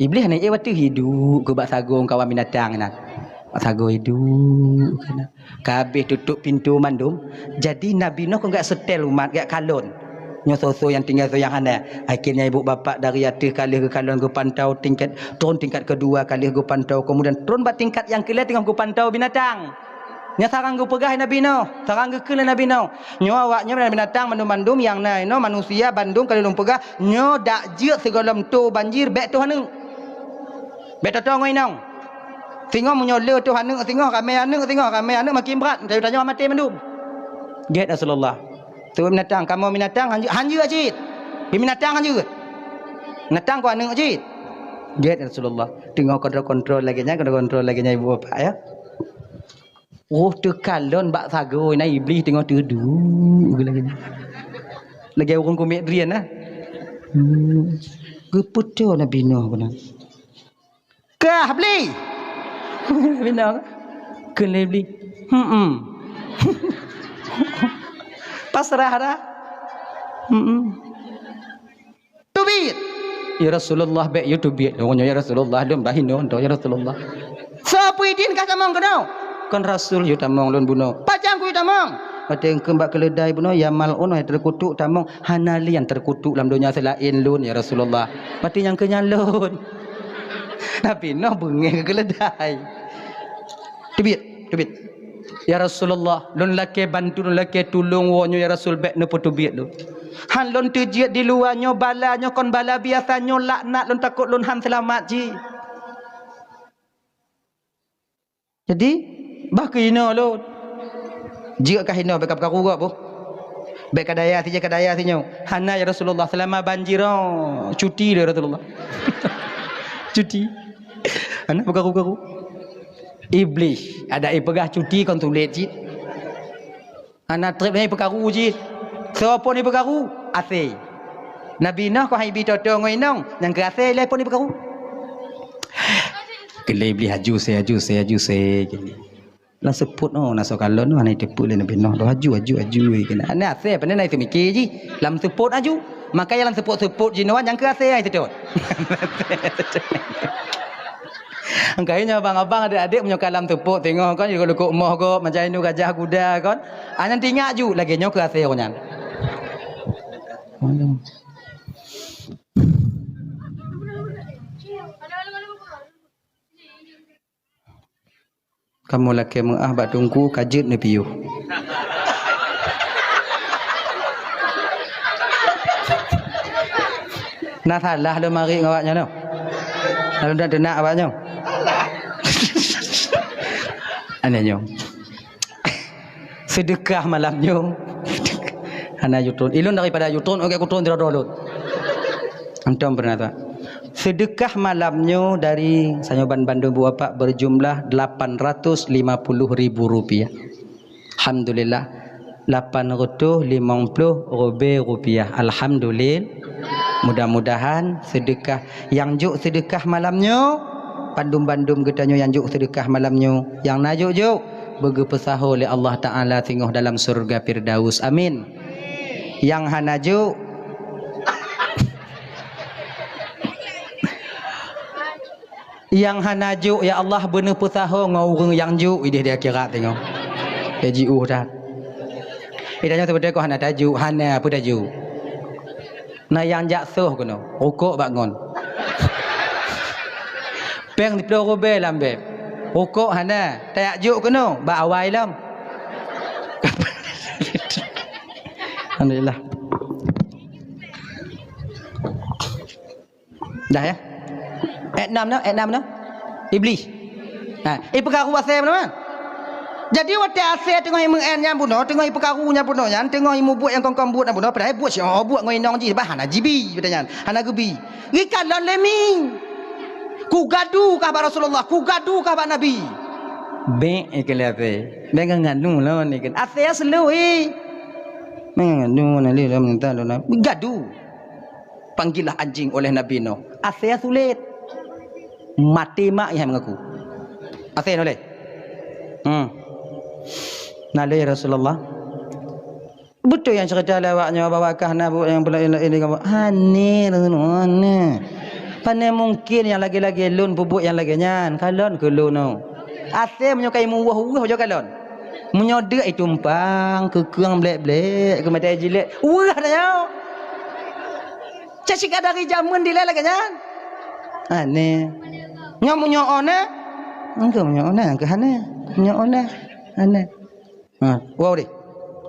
Iblih hana ék watée, iduek keu bak sagoe kawan binatang nyan. Bak sagoe iduek keu na. Ka habéh tutup pintoe mandum, jadi Nabi Nuh kon gak seutèl umat, gak kalon. Nyoe soe-soe nyang tinggai, soe nyang hana. Akhirnya ibu bapak dari ateueh ka lheueh geukalon, geupantau tingkat, tron tingkat keudua ka lheueh geupantau, kemudian tron bak tingkat nyang keulhèe teungoh geupantau binatang. Nyan sarang geupeugah lé Nabi Nuh, sarang geukheun lé Nabi Nuh. Nyoe awaknyoe binatang mandum-mandum nyang na inoe, manusia bandum ka lheueh lôn peugah, nyoe dak jeuet sigohlom toe banjir, bèk toe aneuk. Bèk toe-toe ngon inong. Singoh meunyoe le toe aneuk singoh, ramé aneuk singoh, ramé aneuk makin brat, tanyoe maté mandum. Gét Rasulullah. Teuma binatang, kamoe binatang hanjeuet, hanjeuet cit. Binatang hanjeuet. Binatang kon aneuk cit. Gét Rasulullah. Teungoh kontrol-kontrol lagèe nyan, kontrol-kontrol lagèe nyan ibu bapak ya. Roh teukalon bak sagoe na Iblih teungoh teuduek lagèe nyan. Lagèe ureueng kumèk drien na. Hmm. Geupeutoe Nabi Nuh keunan. Kah bli! Bina kah? Kheun lé bli. Hmm. Pasrah dah. Hmm. Teubiet. Ya Rasulullah, bèk yue teubiet. Oh, ya Rasulullah, lôn bah hinoe, ya Rasulullah. Soe peue idin kah tamong keunoe? Kon Rasul yue tamong lôn bunoe. Pajan kuyue tamong? Watèe kheun bak keuleudai bunoe, ya mal'un, hai teukutuk tamong. Hana lé nyang teukutuk lam donya seulaén lôn, ya Rasulullah. Watèe nyang keu nyan lôn. Nabi Nuh beungéh keu keuleudai. Teubiet, teubiet. Ya Rasulullah, lôn lakèe bantu, lôn lakèe tulông woe nyoe ya Rasul, bèk neupeuteubiet lôn. Han lôn teujeuet di luwa nyoe bala nyoe kon bala biasa nyoe laknat lôn takot lôn han seulamat jih. Jadi, bah keu hinoe lôn. Jeuet ka hinoe bèk ka peukaru gob boh. Bèk ka daya sijeuet ka daya sinyoe. Hana ya Rasulullah, seulama banjir oh, cuti lé Rasulullah. Cuti. Hana peukaru-karu. Iblih, adak ipeugah cuti kon sulet cit. Hana trép nyan ipeukaru cit. Soe phon ipeukaru? Asèe. Nabi Nuh kon han ibi toe-toe ngon inong, nyang keu asèe ilèe phon ipeukaru. Keu lé Iblih aju sèe, aju sèe, aju sèe. Lam seupôt oh, na soe kalon oh, hana iteupeue lé Nabi Nuh. Aju, aju, aju, keunan. Hana asèe, pane na iteumiké jih. Lam seupôt aju. Makanya lam seupôt-seupôt jinoe nyang keu asèe hai seutôt. Kayée nyoe abang-abang, adék-adék, meunyoe ka lam seupôt teungoh kon, jikok lukok moh gob, macam inoe gajah guda kon. Ah, nyan teuingat ju, lagèe nyoe keu asèe nyan. Kamoe lakée meu'ah bak teungku ka jeuet neupiôh. Na salah lôn marit ngon awak nyoe, noh? Na lôn teunak awak nyoe? Aneh nyoe. Seudeukah malam nyoe. Hana jutron. Ilôn daripada jutron, oke, kutron tirodo lôn. Antom pernah tak? Seudeukah malam nyoe dari sanyoe ban bandum buet Bapak berjumlah lapan ratus lima puluh ribu rupiah. Alhamdulillah, lapan ratus limong puluh ribée rupiah. Alhamdulillah. Mudah-mudahan seudeukah nyang jok seudeukah malam nyoe, bandum-bandum geutanyoe nyang jok seudeukah malam nyoe, nyang na jok-jok, beugeupeusaho lé Allah Taala singoh dalam syeuruga Firdaus. Amin. Nyang hana jok, nyang hana jok, ya Allah, beuneupeusaho ngon ureuëng nyang jok idéh di akhirat singoh. Ya jiôh that. Eh, tanyoe seubeutôi kok hana tajok, hana peue tajok. Na nyang jak soh keunoe, rukok bak ngon. Péng siplôh ribée lam beb. Rukok hana, tajak jok keunoe, bak awai lom. Alhamdulillah. Dah ya? Ayat enam na, ayat enam na. Iblis. Ha, eh, peugah asée bunoe, man. Jadi watée asée teungoh imeu'en nyan bunoe, teungoh ipeukaru nyan bunoe nyan, teungoh imubuet nyang kong-kong buet nyan bunoe, padahai buet si oh buet ngon inong jih, bah hana jibi, kata nyan, hana geubi. Ri kalon lé mi. Ku gadu kah bak Rasulullah, ku gadu kah bak Nabi. Bék ikeu lé asée. Bék nganu lôn ikeu. Asée seului. Bék nganu na lé lôn minta lôn. Gadu. Panggillah anjing oleh Nabi Nuh. Asée sulet. Maté mak nyang mengaku. Asée noleh. Hmm. Na lé Rasulullah. Beutôi nyang cerita lé awak nyoe bahwa kah na buet nyang peulah ini kamu. Hane, hane. Pane mungkin nyang lagée-lagée lôn peubuet nyang lagée nyan. Kalon keu lôn. Asée meunyoe kai muwoh-woh jo kalon. Meunyoe deuk itumpang, keukeueng blek-blek, keu mata jilek. Weueh dah nyoe. Cak sika dari jameun dilée lagée nyan. Aneh. Nyoe meunyoe ona, engkau meunyoe ona, engkau hana. Meunyoe ona, hana. Ha, wow deh.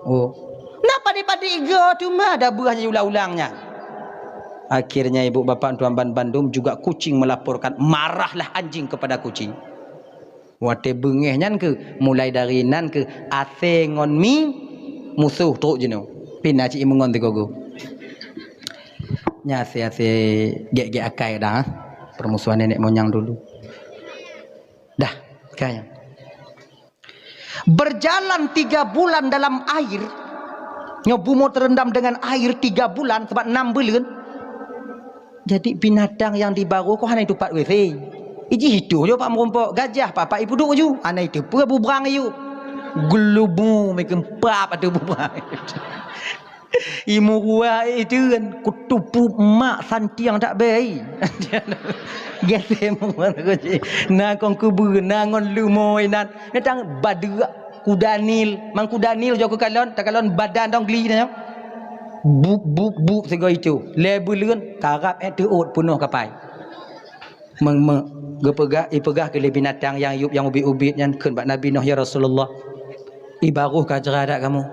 Oh. Na padi-padi igo teuma ada buah ulang-ulang nyan. Akhirnya ibu bapak tuan ban bandum juga kucing melaporkan, marahlah anjing kepada kucing. Watée beungéh nyan keuh, mulai dari nan keuh, asée ngon mi musoh trok jinoe. Pina cit imeungon sigoe-goe. Nyan asée-asée gek-gek akai dah, ha? Permusuhan nenek moyang dulu. Dah, kaya. Berjalan tiga bulan dalam air, nyoe bumoe terendam dengan air tiga bulan, sebab enam buleuen. Jadi binatang nyang di barô kok hana itupat W C. Iji itu jo pak meurumpok, gajah papak ipuduk ju, hana iteupeue bubrang iyup. Geulubu meukeumpak ateueh bubrang. Imurua itu kan kutupu mak santiang tak bei. Gesem na kong kubu na ngon lumoe nan. Datang badeuk kuda Nil, mang kuda Nil jok kalon, takalon badan dong geli nyoe. Bup, bup, bup, sigoe itu. Lé buleuen, karab eh teuôt peunoh kapai. Meng-, meng-, geupeugah, ipeugah keu lé binatang nyang yup nyang ubit-ubit nyan kheun bak Nabi Nuh, "Ya Rasulullah, ibaroh ka jra dak kamoe?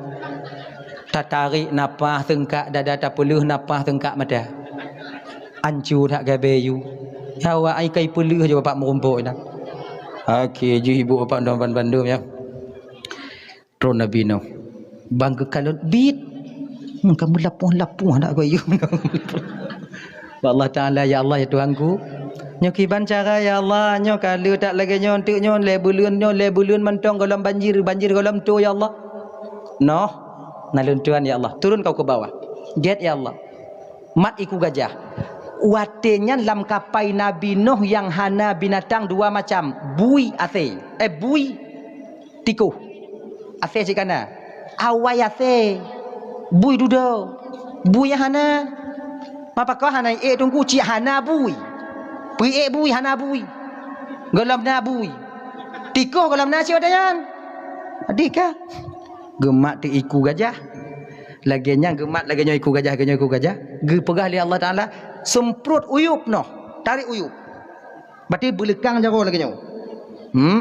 Tatarek nafah seungkak dada, tapeuleuh nafah seungkak mata. Ancu that gabée yu. Nyawa ai kai peuleuh jo bapak meurumpok nyan." Akhé jih ibu bapak dong ban bandum ya. Tron Nabi Nuh. Bang geukalon bit. Hmm, kamu lapoh-lapoh anak kau yum. Ba Allah Taala, "Ya Allah, ya Tuhanku, nyoe kiban cara ya Allah, nyoe ka le that lagée nyoe, enteuk nyoe lé buleuen, nyoe lé buleuen mantong gohlom banjir, banjir gohlom toe ya Allah." Noh, na lôn tuan ya Allah, turun kau ke bawah. Gét ya Allah. Mat iku gajah. Watée nyan lam kapai Nabi Nuh nyang hana binatang dua macam, bui asée, eh bui tikoh. Asée cit kana. Awai asée. Bui dudoe. Bui nyang hana. Mapakon hana ék teungku cit hana bui. Peuék bui hana bui. Gohlom na bui. Tikoh gohlom na cit watée nyan. Adika. Geumat teu iku gajah. Lagée nyan geumat lagée nyoe iku gajah, lagée nyoe iku gajah. Geupeugah lé Allah Taala, "Seumpruet uyup noh. Tarek uyup." Berarti beuleukang jaroe lagée nyoe. Hmm?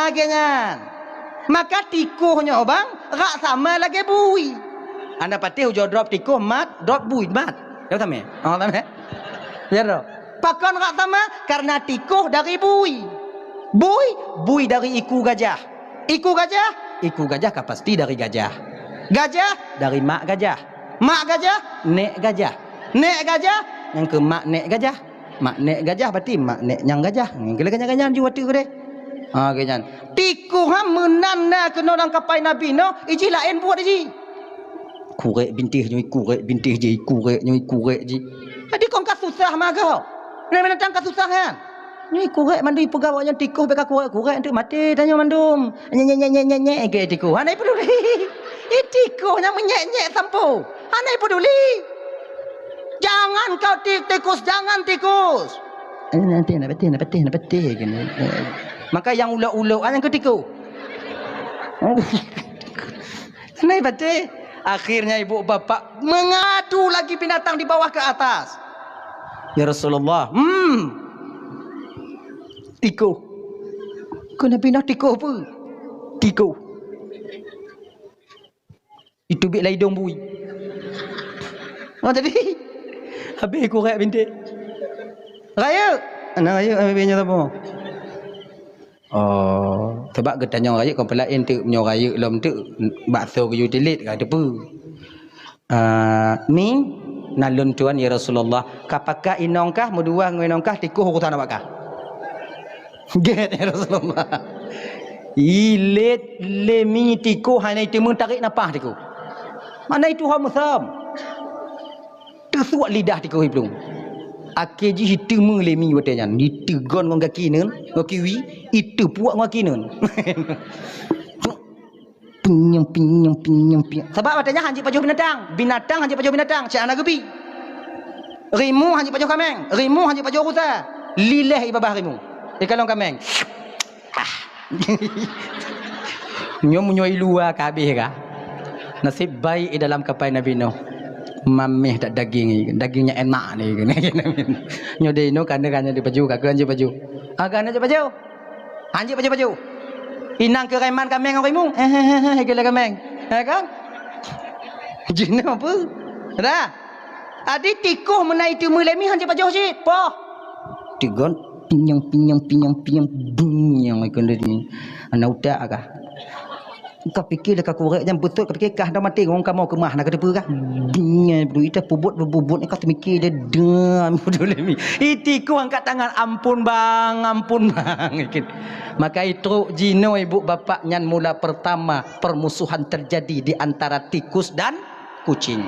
Lagèe nyan. Maka tikoh nyoe bang, rak sama lagèe bui. Anda patéh ujoe drop tikoh mat, drop bui mat. Ya sama. Oh, sama. Ya, drop. Pakon rak sama? Karena tikoh dari bui. Bui, bui dari iku gajah. Iku gajah, iku gajah ka pasti dari gajah. Gajah dari mak gajah. Mak gajah, nèk gajah. Nèk gajah, nyang keu mak nèk gajah. Mak nèk gajah berarti mak nèk nyang gajah. Nyan keuh lagèe nyan ju watèe keudeh. Ha, lagèe nyan. Tikoh han meunan na keunoe lam kapai Nabi Nuh, ijih laén buet jih. Kurek bintéh nyoe, kurek bintéh jih, kurek nyoe, kurek jih. Jadi kon ka susah meuagoe. Nyan binatang ka susah nyan. Nyoe kurek mandum ipeugah awak nyan tikoh, bèk ka kurek-kurek, enteuk maté tanyoe mandum. Nyek, nyek, nyek, nyek, nyek, nyek, gèt tikoh. Hana peduli. Ih, tikoh nyang meunyek-nyek sampoe. Hana peduli. Jangan kau ti-, tikus, jangan tikus. Eh, nanti nak pateh, nak pateh, nak pateh, kan. Maka nyang ulok-ulok, ah, nyang keu tikoh. Hana pateh. Akhirnya ibu bapak mengadu lagi binatang di bawah ke atas. "Ya Rasulullah, hmm, tikoh." Keu Nabi Nuh tikoh peue? Tikoh. Iteubiet lam idông bui. Oh, jadi, habéh kurek bintéh. Rayeuk. Aneuk rayeuk, habéh nyan saboh. Oh, sabab geutanyong rayeuk kon peulaén teuk, meunyoe rayeuk lom teuk bakso geuyue tilet ka teupeue. Ah, "Mi, na lôn tuan ya Rasulullah, ka pakat inong kah, meudua ngon inong kah, tikoh urosan awak kah?" Gèt ya Rasulullah. Ilét lé mi tikoh hana iteumé tarek napah tikoh. Mana itu hom sam. Teusuak lidah tikoh iplueng. Akhé jih iteumé lé mi watèe nyan, iteugon ngon gaki neun, ngon kiwi, iteupuak ngon gaki neun. Pinyong, pinyong, pinyong, pinyong. Sabab watèe nyan hanjeuet pajoh binatang. Binatang hanjeuet pajoh binatang, cit hana geubi. Rimu hanjeuet pajoh kaméng, rimu hanjeuet pajoh rusa. Lileh i babah rimu. Ikalon kaméng. Ah. Nyoe meunyoe i luwa ka habéh ka. Naseb baik i dalam kapai Nabi Nuh. Maméh that daging, daging nyang enak ni. Nyoe di inoe ka nyoe, ka nyoe di pajoh, ka keu hanjeuet pajoh. Ah, ka hanjeuet pajoh. Hanjeuet pajoh-pajoh. Inong keu reman kaméng ngon rimu. Eh, eh, eh, eh, keu lé kaméng. Eh, kan? Jinoe peue? Dah. Adi tikoh meunan iteumé lé mi hanjeuet pajoh cit. Poh. Teugon, pinyong, pinyong, pinyong, pinyong, bunyong ikon lé mi. Ana utak kah? Ka pike lé ka kurek nyan beutôi, ka pike kah dah maté ngon kamoe keumah na ka teupeue kah? Bunyong, beudui ita peubuet, peubuet, ka teumike lé dan, beudui lé mi. Itikoh angkat tangan, "Ampun bang, ampun bang." Maka itrok jinoe ibu bapak nyan mula pertama permusuhan terjadi di antara tikus dan kucing.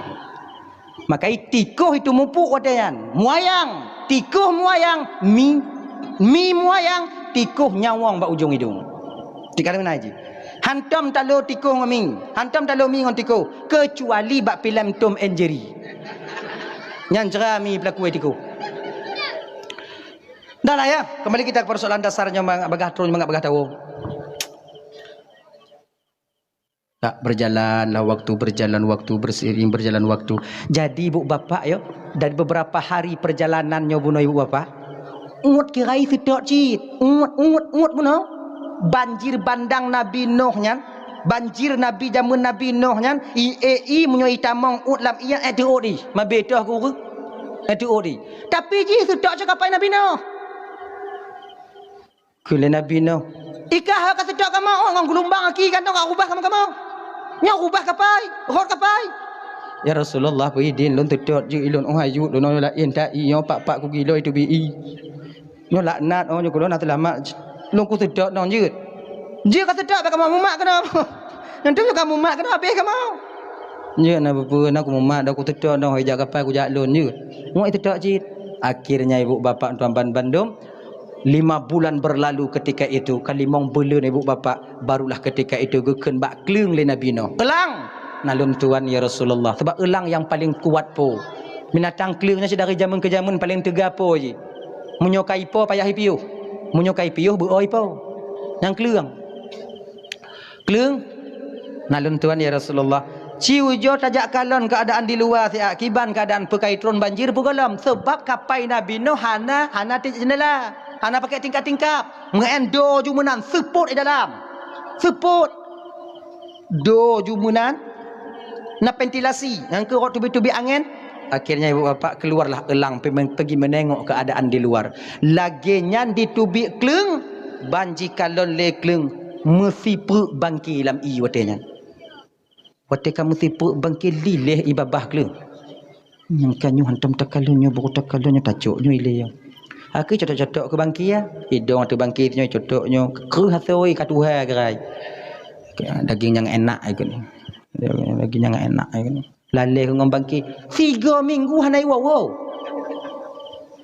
Maka i tikoh itu mupuk watèe nyan. Muayang, tikoh muayang, mi, mi muayang, tikoh nyawong bak ujong idong. Tiga kali menai ji. Hantom talo tikus ngon mi, hantom talo mi ngon tikus, keucuali bak filem Tom and Jerry. Nyan jra mi peulaku ai tikus. Dah lah ya, kembali kita ke persoalan dasarnya, mangat bagah troh, mangat bagah tawoe. Tak, berjalanlah waktu, berjalan waktu, berseiring berjalan waktu. Jadi, ibu bapak, yo, dari beberapa hari perjalanan nyoe bunoe ibu bapak, ngot kirai seutôt cit, ngot, ngot, ngot bunoe. Banjir bandang Nabi Nuh nyan, banjir Nabi jameun Nabi Nuh nyan, i, e, i, meunyoe itamong uet lam ié, eh, teuôt i, mabé toh guru, eh, teuôt i. Tapi jih seutôt cit kapai Nabi Nuh. Kheun lé Nabi Nuh, "I kah ka seutôt kamoe, oh, ngon geulumbang aki gantong ka rubah kamoe-kamoe. Nyoe rubah kapai, rhot kapai." "Ya Rasulullah, peuidin lôn seutôt jeuet ilôn, oh, hayut lôn nyoe laén ta i nyoe pak-pak kugiloi teubiet i. Nyoe laknat, oh, nyoe keu lôn na seulamat. Lôn kuseutôt nong jeuet." "Jeuet ka seutôt, bèk kamoe mumat keunoe." "Nyan tu kamoe mumat keunoe, habéh kamoe." "Jeuet na peue-peue, na kumumat, dah kuseutôt nong, hai jak kapai kujak lôn jeuet." Ngon seutôt cit. Akhirnya ibu bapak tuan ban bandum, Lima bulan berlalu ketika itu, ka limong buleuen ibu bapak, barulah ketika itu geukheun bak kleueng lé Nabi Nuh, "Eulang!" "Na lôn tuan, ya Rasulullah." Sabab eulang nyang paleng kuat po. Binatang kleueng nyan dari jameun keu jameun paleng teuga po jih. Meunyoe ka ipo payah ipiôh. Meunyoe ka ipiôh beu-o ipo. Nyang kleueng. "Kleueng, na lôn tuan, ya Rasulullah. Ci ujoe tajak kalon keuadaan di luwa siat, kiban keuadaan peukai tron banjir peugohlom, sabab kapai Nabi Nuh hana, hana tiep jeundela, hana pakai tingkap-tingkap. Meu'en do ju meunan, seupôt di dalam. Seupôt. Do ju meunan, na ventilasi, nyang keu rot teubiet-teubiet angén." Akhirnya ibu bapak keluarlah eulang pi-, peugi meunengok keuadaan di luar. Lagée nyan diteubiet kleueng, ban jikalon lé kleueng meusipeuk bangke lam ié watée nyan. Watée ka meusipeuk bangke, liléh ié babah kleueng. Nyang ka nyoe hantom takalon, nyoe baru takalon, nyoe tacok, nyoe ilée nyoe. Akhé cocok-cocok keu bangke ya. Idong ateueh bangke nyoe cocok nyoe. Kreueh asoe ka tuha gerai. Daging nyang enak ikot ni. Daging nyang enak ikot ni. Lalée ngon bangke, tiga minggu hana iwoe-woe.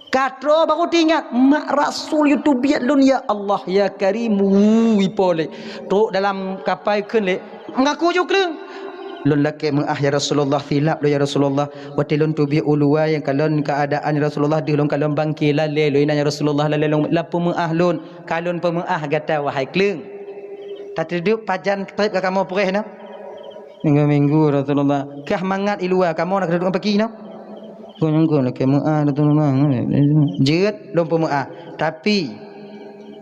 Ka troh baru teuingat, mak Rasul yue teubiet lôn, ya Allah, ya Karim, wui polek. Trok dalam kapai kheun lé, ngaku ju kleueng. Lôn lakée meu'ah ya Rasulullah, silap lôn ya Rasulullah. Watée lôn teubiet u luwa nyang kalon keuadaan ya Rasulullah, deuh lôn kalon bangke lalée lôn inan ya Rasulullah, lalée lôn lapeue meu'ah lôn, kalon peumeu'ah gata wahai kleueng. Tateuduek pajan treb ka kamoe preh na. Minggu-minggu Rasulullah, kah mangat i luwa, kamoe na keududuk paki nyoe. Keu nyang keu lakée meu'ah Rasulullah. Jeuet lôn peumeu'ah. Tapi,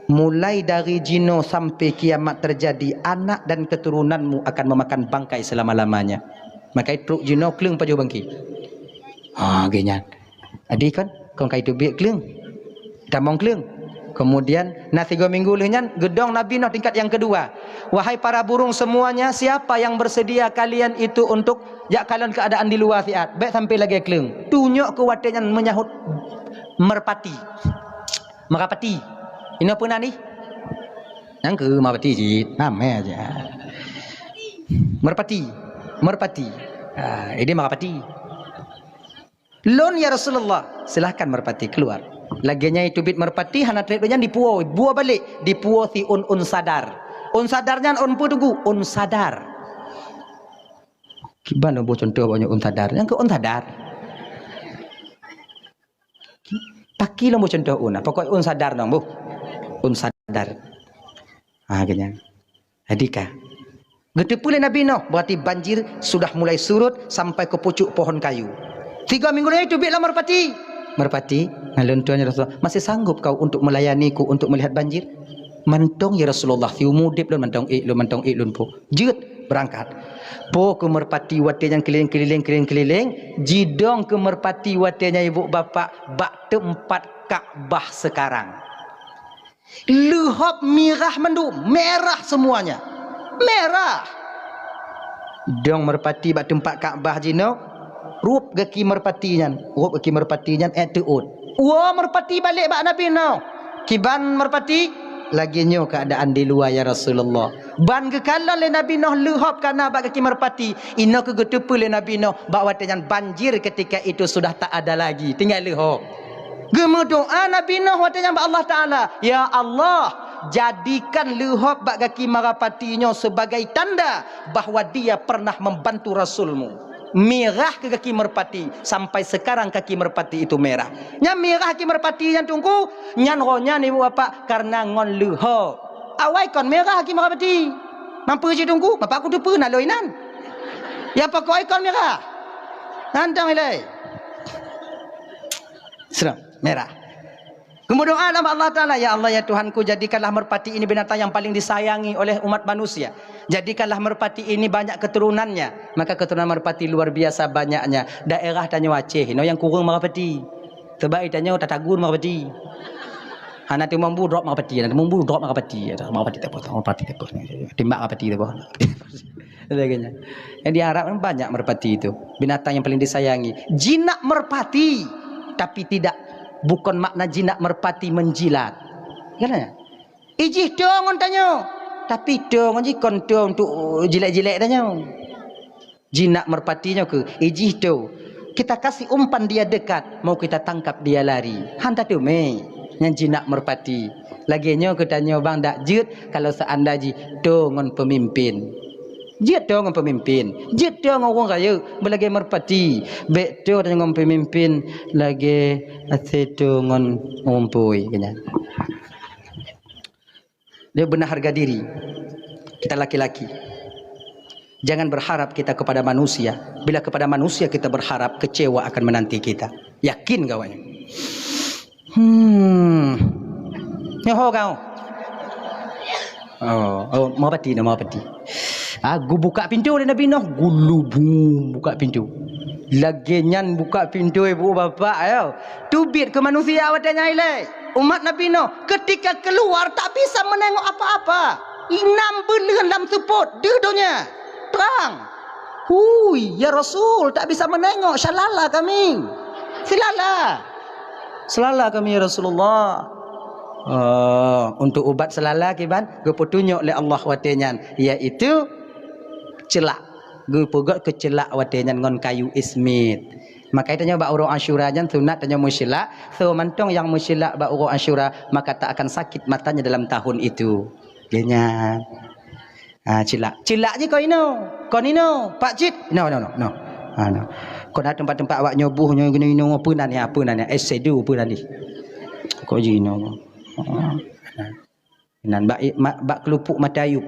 mulai dari jinoe sampai kiamat terjadi, anak dan keturunanmu akan memakan bangkai selama-lamanya. Maka trok jinoe kleueng pajoh bangke. Ha, geuh nyan. Jadi kan, kon ka iteubiet kleueng. Tamong kleueng. Kemudian, na tiga minggu lheueh nyan, geudong Nabi Nuh tingkat nyang keudua. "Wahai para burung semuanya, siapa yang bersedia kalian itu untuk jak kalon keuadaan di luwa siat?" Bèk sampai lagée kleueng. Tunyok keu watée nyan meunyaut meurpati. Meurapati. Inoe peue nan ih? Nyang keu meurpati cit. Namé aja. Meurpati. Meurpati. Ah, ini meurapati. "Lôn, ya Rasulullah." "Silahkan meurpati keluar." Lagée nyan iteubiet meurpati, hana treb lé nyan dipuwoe, buwoe balek, dipuwoe si ôn-ôn sadar. Ôn sadar nyan ôn peue teungku? Ôn sadar. Kiban lôn boh cuntoh bak nyoe ôn sadar. Nyang keu ôn sadar. Paki lôn boh cuntoh ôn, pokok ôn sadar nong boh. Ôn sadar. Ha, geuh nyan. Jadi ka. Geuteupeue lé Nabi Nuh, berarti banjir sudah mulai surut sampai ke pucuk pohon kayu. Tiga minggu lagi teubiet lah meurpati. Meurpati, ngon lôn tuan ya Rasulullah, masih sanggup kau untuk melayaniku untuk melihat banjir? Mantong ya Rasulullah, siumu udeb lôn mantong ék lôn, mantong ék lôn po. Jeuet, berangkat. Po keu meurpati watée nyan keuliléng-keuliléng, keuliléng-keuliléng, jidong keu meurpati watée nyan ibu bapak bak teumpat Ka'bah sekarang. Leuhop mirah mandum, merah semuanya. Merah. Dong meurpati bak teumpat Ka'bah jinoe, rup gaki meurpati nyan, rup gaki meurpati nyan, eh, teuôt. Woe meurpati balek bak Nabi Nuh. Kiban meurpati, lagée nyoe keuadaan di luwa, ya Rasulullah. Ban geukalon lé Nabi Nuh leuhop ka na bak gaki meurpati, inoe keuh geuteupeue lé Nabi Nuh bak watée nyan banjir ketika itu sudah tak ada lagi, tinggai leuhop. Geumeudoá Nabi Nuh watée nyan bak Allah Taala, "Ya Allah, Jadikan leuhop bak gaki meurapati nyoe sebagai tanda bahwa dia pernah membantu Rasulmu. Mirah keu gaki meurapati, sampai sekarang kaki meurapati itu merah. Nyan mirah gaki meurapati nyan Teungku, nyan roh nyan ibu bapak karena ngon leuhop. Awai kon mirah gaki meurapati. Mampu cit Teungku, bapak ku teupeue na lôn inan. Ya pokok ikon mirah. Nantang ilai. Serem, merah. Keumeudoa lom bak Allah Taala, "Ya Allah, ya Tuhanku, jadikanlah merpati ini binatang yang paling disayangi oleh umat manusia. Jadikanlah merpati ini banyak keturunannya." Maka keturunan merpati luar biasa banyaknya. Daerah tanyoe Aceh, inoe nyang kureueng merpati. Sebab tanyoe tatagun merpati. Hana teumambu drop merpati, hana teumambu drop merpati. Merpati teupeu, merpati teupeu. Timbak merpati teupeu. Lagèe nyan. Yang diharapkan banyak merpati itu. Binatang yang paling disayangi. Jinak merpati, tapi tidak, bukan makna jinak merpati menjilat. Kan ya? Ijih toe ngon tanyoe, tapi toe ngon jih kon toe untuk jilek-jilek tanyoe. Jinak merpati nyoe keuh, ijih toe. Kita kasih umpan dia dekat, mau kita tangkap dia lari. Han tateumé, nyan jinak merpati. Lagèe nyoe keuh tanyoe bang dak jeuet kalau seandai jih toe ngon pemimpin. Jeuet toe ngon pemimpin, jeuet toe ngon ureueng rayeuk, beulagèe merpati. Bèk toe tanyoe ngon pemimpin lagèe asèe toe ngon rumpui, keu nyan. Dia benar harga diri. Kita laki-laki. Jangan berharap kita kepada manusia. Bila kepada manusia kita berharap, kecewa akan menanti kita. Yakin kau ini. Hmm. Nyoho kau. Oh, oh, mau pati, mau pati. Ah, geubuka pintoe lé Nabi Nuh, geulubum buka pintoe. Lagèe nyan buka pintoe ibu bapak, ayo. Teubiet keu manusia watèe nyan ilèe. Umat Nabi Nuh, ketika keluar tak bisa menengok apa-apa. Inam buleuen lam seupôt, deuh donya. Terang. Hui, ya Rasul, tak bisa menengok, syalala kami. Syalala. Syalala kami, ya Rasulullah. Oh, untuk ubat syalala kiban, geupeutunyok lé Allah watèe nyan, yaitu celak. Geupeugöt keu celak watèe nyan ngon kayu ismit. Maka tanyoe bak uroe Asyura nyan sunat tanyoe meucelak, so mantong nyang meucelak bak uroe Asyura, maka tak akan sakit matanya dalam tahun itu. Lagèe nyan. Ha, celak. Celak jih kon inoe. Kon inoe. Pak cit. No, no, no, no. Ha, no. Kon na teumpat-teumpat awak nyoe boh nyoe geunoe inoe, peue nan nyan, peue nan nyan. Eh, sedu peue nan nyan. Kok jih inoe. Ha. Nan bak, bak keulupuk mata ayub.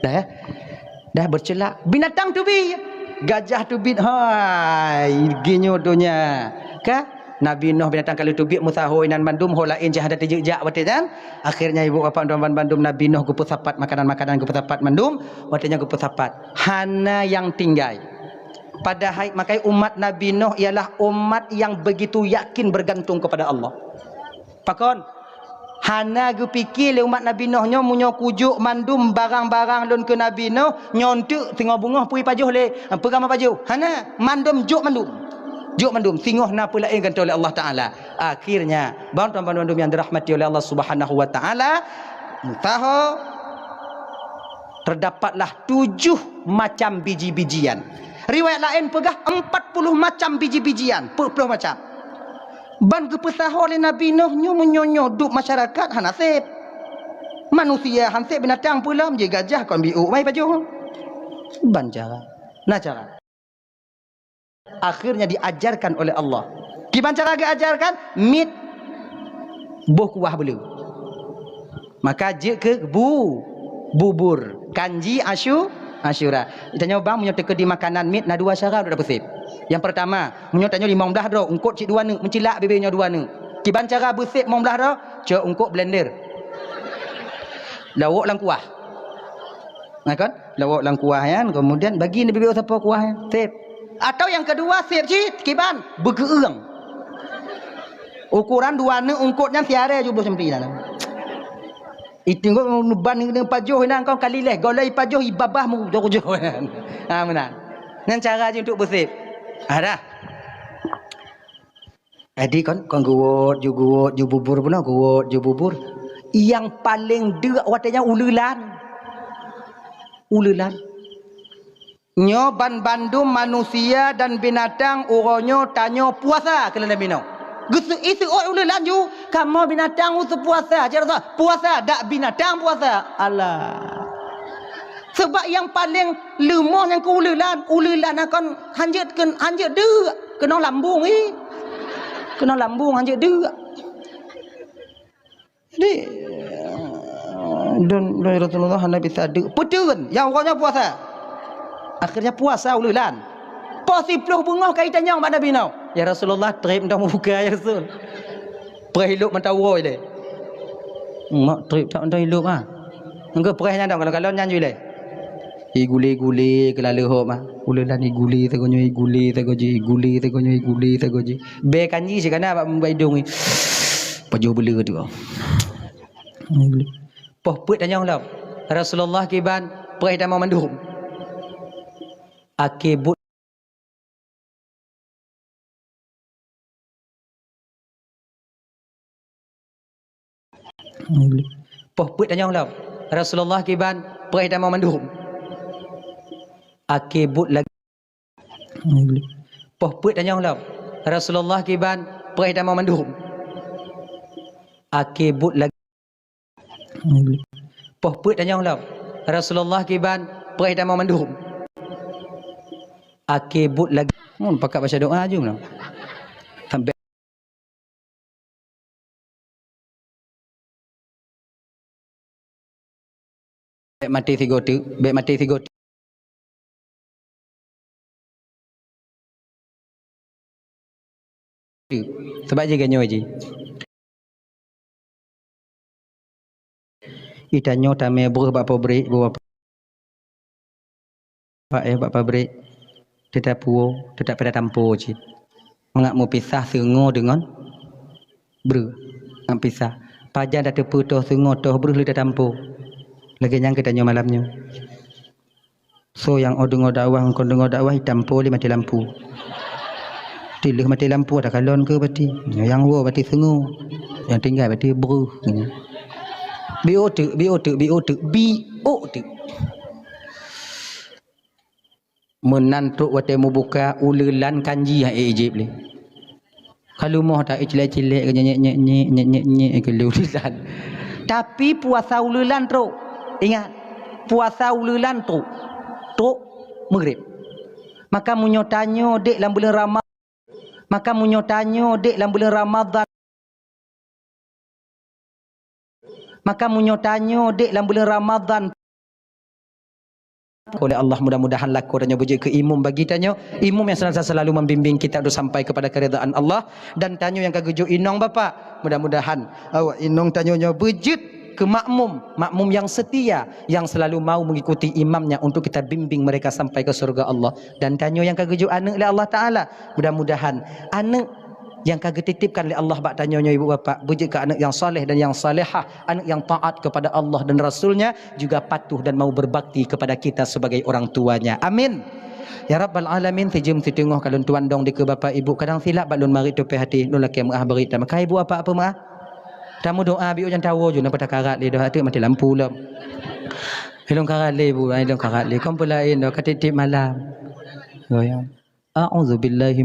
Dah, ya? Dah bercelak. Binatang teubiet. Gajah teubiet. Hai, geunyoe donya. Ka? Nabi Nuh binatang ka lheueh teubiet meusaho inan mandum, ho laén cit hana teujak-jak watèe nyan. Akhirnya ibu bapak tuan-tuan bandum, Nabi Nuh geupeusapat makanan-makanan, geupeusapat mandum, watèe nyan geupeusapat. Hana nyang tinggai. Padahai makai umat Nabi Nuh ialah umat yang begitu yakin bergantung kepada Allah. Pakon? Hana geupike lé umat Nabi Nuh nyoe, "Meunyoe kujok mandum barang-barang lôn keu Nabi Nuh, nyoe eunteuk singoh beungoh peue jipajoh lé, peue gama pajoh?" Hana, mandum jok mandum. Jok mandum, singoh na peue laén gantoe lé Allah Taala. Akhirnya, bantuan-bantuan nyang dirahmati oleh Allah Subhanahu wa Taala, meusaho, terdapatlah tujuh macam biji-bijian. Riwayat laén peugah empat puluh macam biji-bijian, peuet ploh macam. Ban geupeusaho lé Nabi Nuh nyoe meunyoe nyoe duek masyarakat hana sép. Manusia han sép, binatang peue lom, jih gajah kon biôk mai pajoh. Ban cara. Na cara. Akhirnya diajarkan oleh Allah. Kiban cara geuajarkan? Miet boh kuah beuleu. Maka jeuet keu bu, bubur. Kanji Asyu-, Asyura. Tanyoe bang, meunyoe teukeudi makanan miet na dua cara dapeuet sép. Yang pertama, meunyoe tanyoe limong blaih droe, eungkot cit dua neuk, meucilak bibée nyoe dua neuk. Kiban cara beusép limong blaih droe? Cok eungkot blender. Lawok lam kuah. Nah kan? Lawok lam kuah nyan, kemudian bagi neubibée sapo kuah nyan. Sép. Atau yang kedua, sép cit, kiban, beugeueung. Ukuran dua neuk eungkot nyan siaré jubloh cempi dalam. Itu kok ban ni pajoh nyan kau kali leh, golai pajoh ibabah mu joh-joh nyan. Ha, meunan. Nyan cara jih untuk beusép. Ha, dah. Jadi kon, kon geuwot, ju geuwot, ju bubur bunoe, geuwot, ju bubur. Yang paling deuk watèe nyan uleulan. Uleulan. Nyoe ban bandum manusia dan binatang uroe nyoe tanyoe puasa keu lôn binoe. Geuseu-, iseuôt uleulan ju, "Kamoe binatang useupuasa." Cit rasa, "Puasa, dak binatang puasa." Alah. Sabab nyang paleng leumoh nyang keu uleulan, uleulan kon hanjeuet keu, hanjeuet deuk, keunong lambung, ih. Keunong lambung hanjeuet deuk. Jadi, don, don Rasulullah hana bisa deuk. Peuteun, nyang uroe nyoe puasa. Akhirnya puasa uleulan. Poh siplôh beungoh ka itanyong bak Nabi nyoe, "Ya Rasulullah, trép nyoe meubuka, ya Rasul." Preh ilop mata uroe ilée. Mak trép that mantong ilop, ha. Engkeu preh nyan dong, kalon-kalon nyan ju ilée. Igule-gule keu lalu hop, ha. Uleulan igule sagoe nyoe, igule sagoe jih, igule sagoe nyoe, igule sagoe jih. Bèe kanji sikana bak, bak idong, pajoh beule tu. Poh peuet tanyong lom, "Rasulullah kiban preh tamong mandum?" Akhé buet Poh peuet tanyong lom, "Rasulullah kiban preh tamong mandum?" Akhé buet lagèe. Poh peuet tanyong lom, "Rasulullah kiban preh tamong mandum?" Akhé buet lagèe. Poh peuet tanyong lom, "Rasulullah kiban preh tamong mandum?" Akhé buet lagèe. Mun pakat baca doa ju nyoe. Sampai Bèk maté sigoe teuk, bèk maté sigoe teuk. Sabab jih geutanyoe jih. Itanyoe tamè breuh bak pabrék, bu Bapak. Bak, eh, bak pabrék, teutap puwoe, teutap pih tatampo cit. Mangat meupisah seungoh deungon breuh. Mangat pisah. Pajan tateupeue toh seungoh toh breuh lé tatampo. Lagèe nyan keuh tanyoe malam nyoe. Soe nyang 'oh deungoe dakwah, kon deungoe dakwah, itampo lé maté lampu. Tileuh maté lampu, ada kalon keu bati. Nyang woe bati seungoh. Nyang tinggai bati breuh. Biôh teuk, biôh teuk, biôh teuk, biôh teuk. Meunan trok watèe mubuka, uleulan kanji han ék ijép lé. Ka leumoh that, icilek-cilek, nyek-nyek, nyek-nyek, nyek-nyek, nyek-nyek, keu lé uleulan. Tapi puasa uleulan trok. Ingat, puasa uleulan trok. Trok Maghrib. Maka meunyoe tanyoe dék lam buleuen Rama-, Maka meunyoe tanyoe dék lam buleuen Ramadhan, maka meunyoe tanyoe dék lam buleuen Ramadhan, oleh Allah, mudah-mudahan lakoe tanyoe beujeuet keu imum bagi tanyoe, imum yang senantiasa selalu membimbing kita untuk sampai kepada keridhaan Allah, dan tanyoe nyang ka geujok inong bapak, mudah-mudahan awak inong tanyoe nyoe beujeuet keu makmum, makmum yang setia, yang selalu mau mengikuti imamnya untuk kita bimbing mereka sampai ke surga Allah. Dan tanyoe nyang ka geujok aneuk lé Allah Taala, mudah-mudahan aneuk nyang ka geutitipkan lé Allah bak tanyoe nyoe, ibu bapak, beujeuet keu aneuk nyang saleh dan nyang salehah, aneuk nyang taat kepada Allah dan Rasul-Nya, juga patuh dan mau berbakti kepada kita sebagai orang tuanya. Amin. Ya Rabbal Alamin, sijeuem siteungoh ka lôn tuan dong dikeue bapak ibu, kadang silap bak lôn marit tupéh até, lôn lakèe meu'ah beurit. Maka ibu bapak peue meu'ah? Tameudoa, biôh nyang tawoe ju, napa takarat lé, doh até maté lampu lom. Ilôn karat lé, bu, ilôn karat lé. Kon peue laén doh, ka tiep-tiep malam. Goyang. A'udzubillahi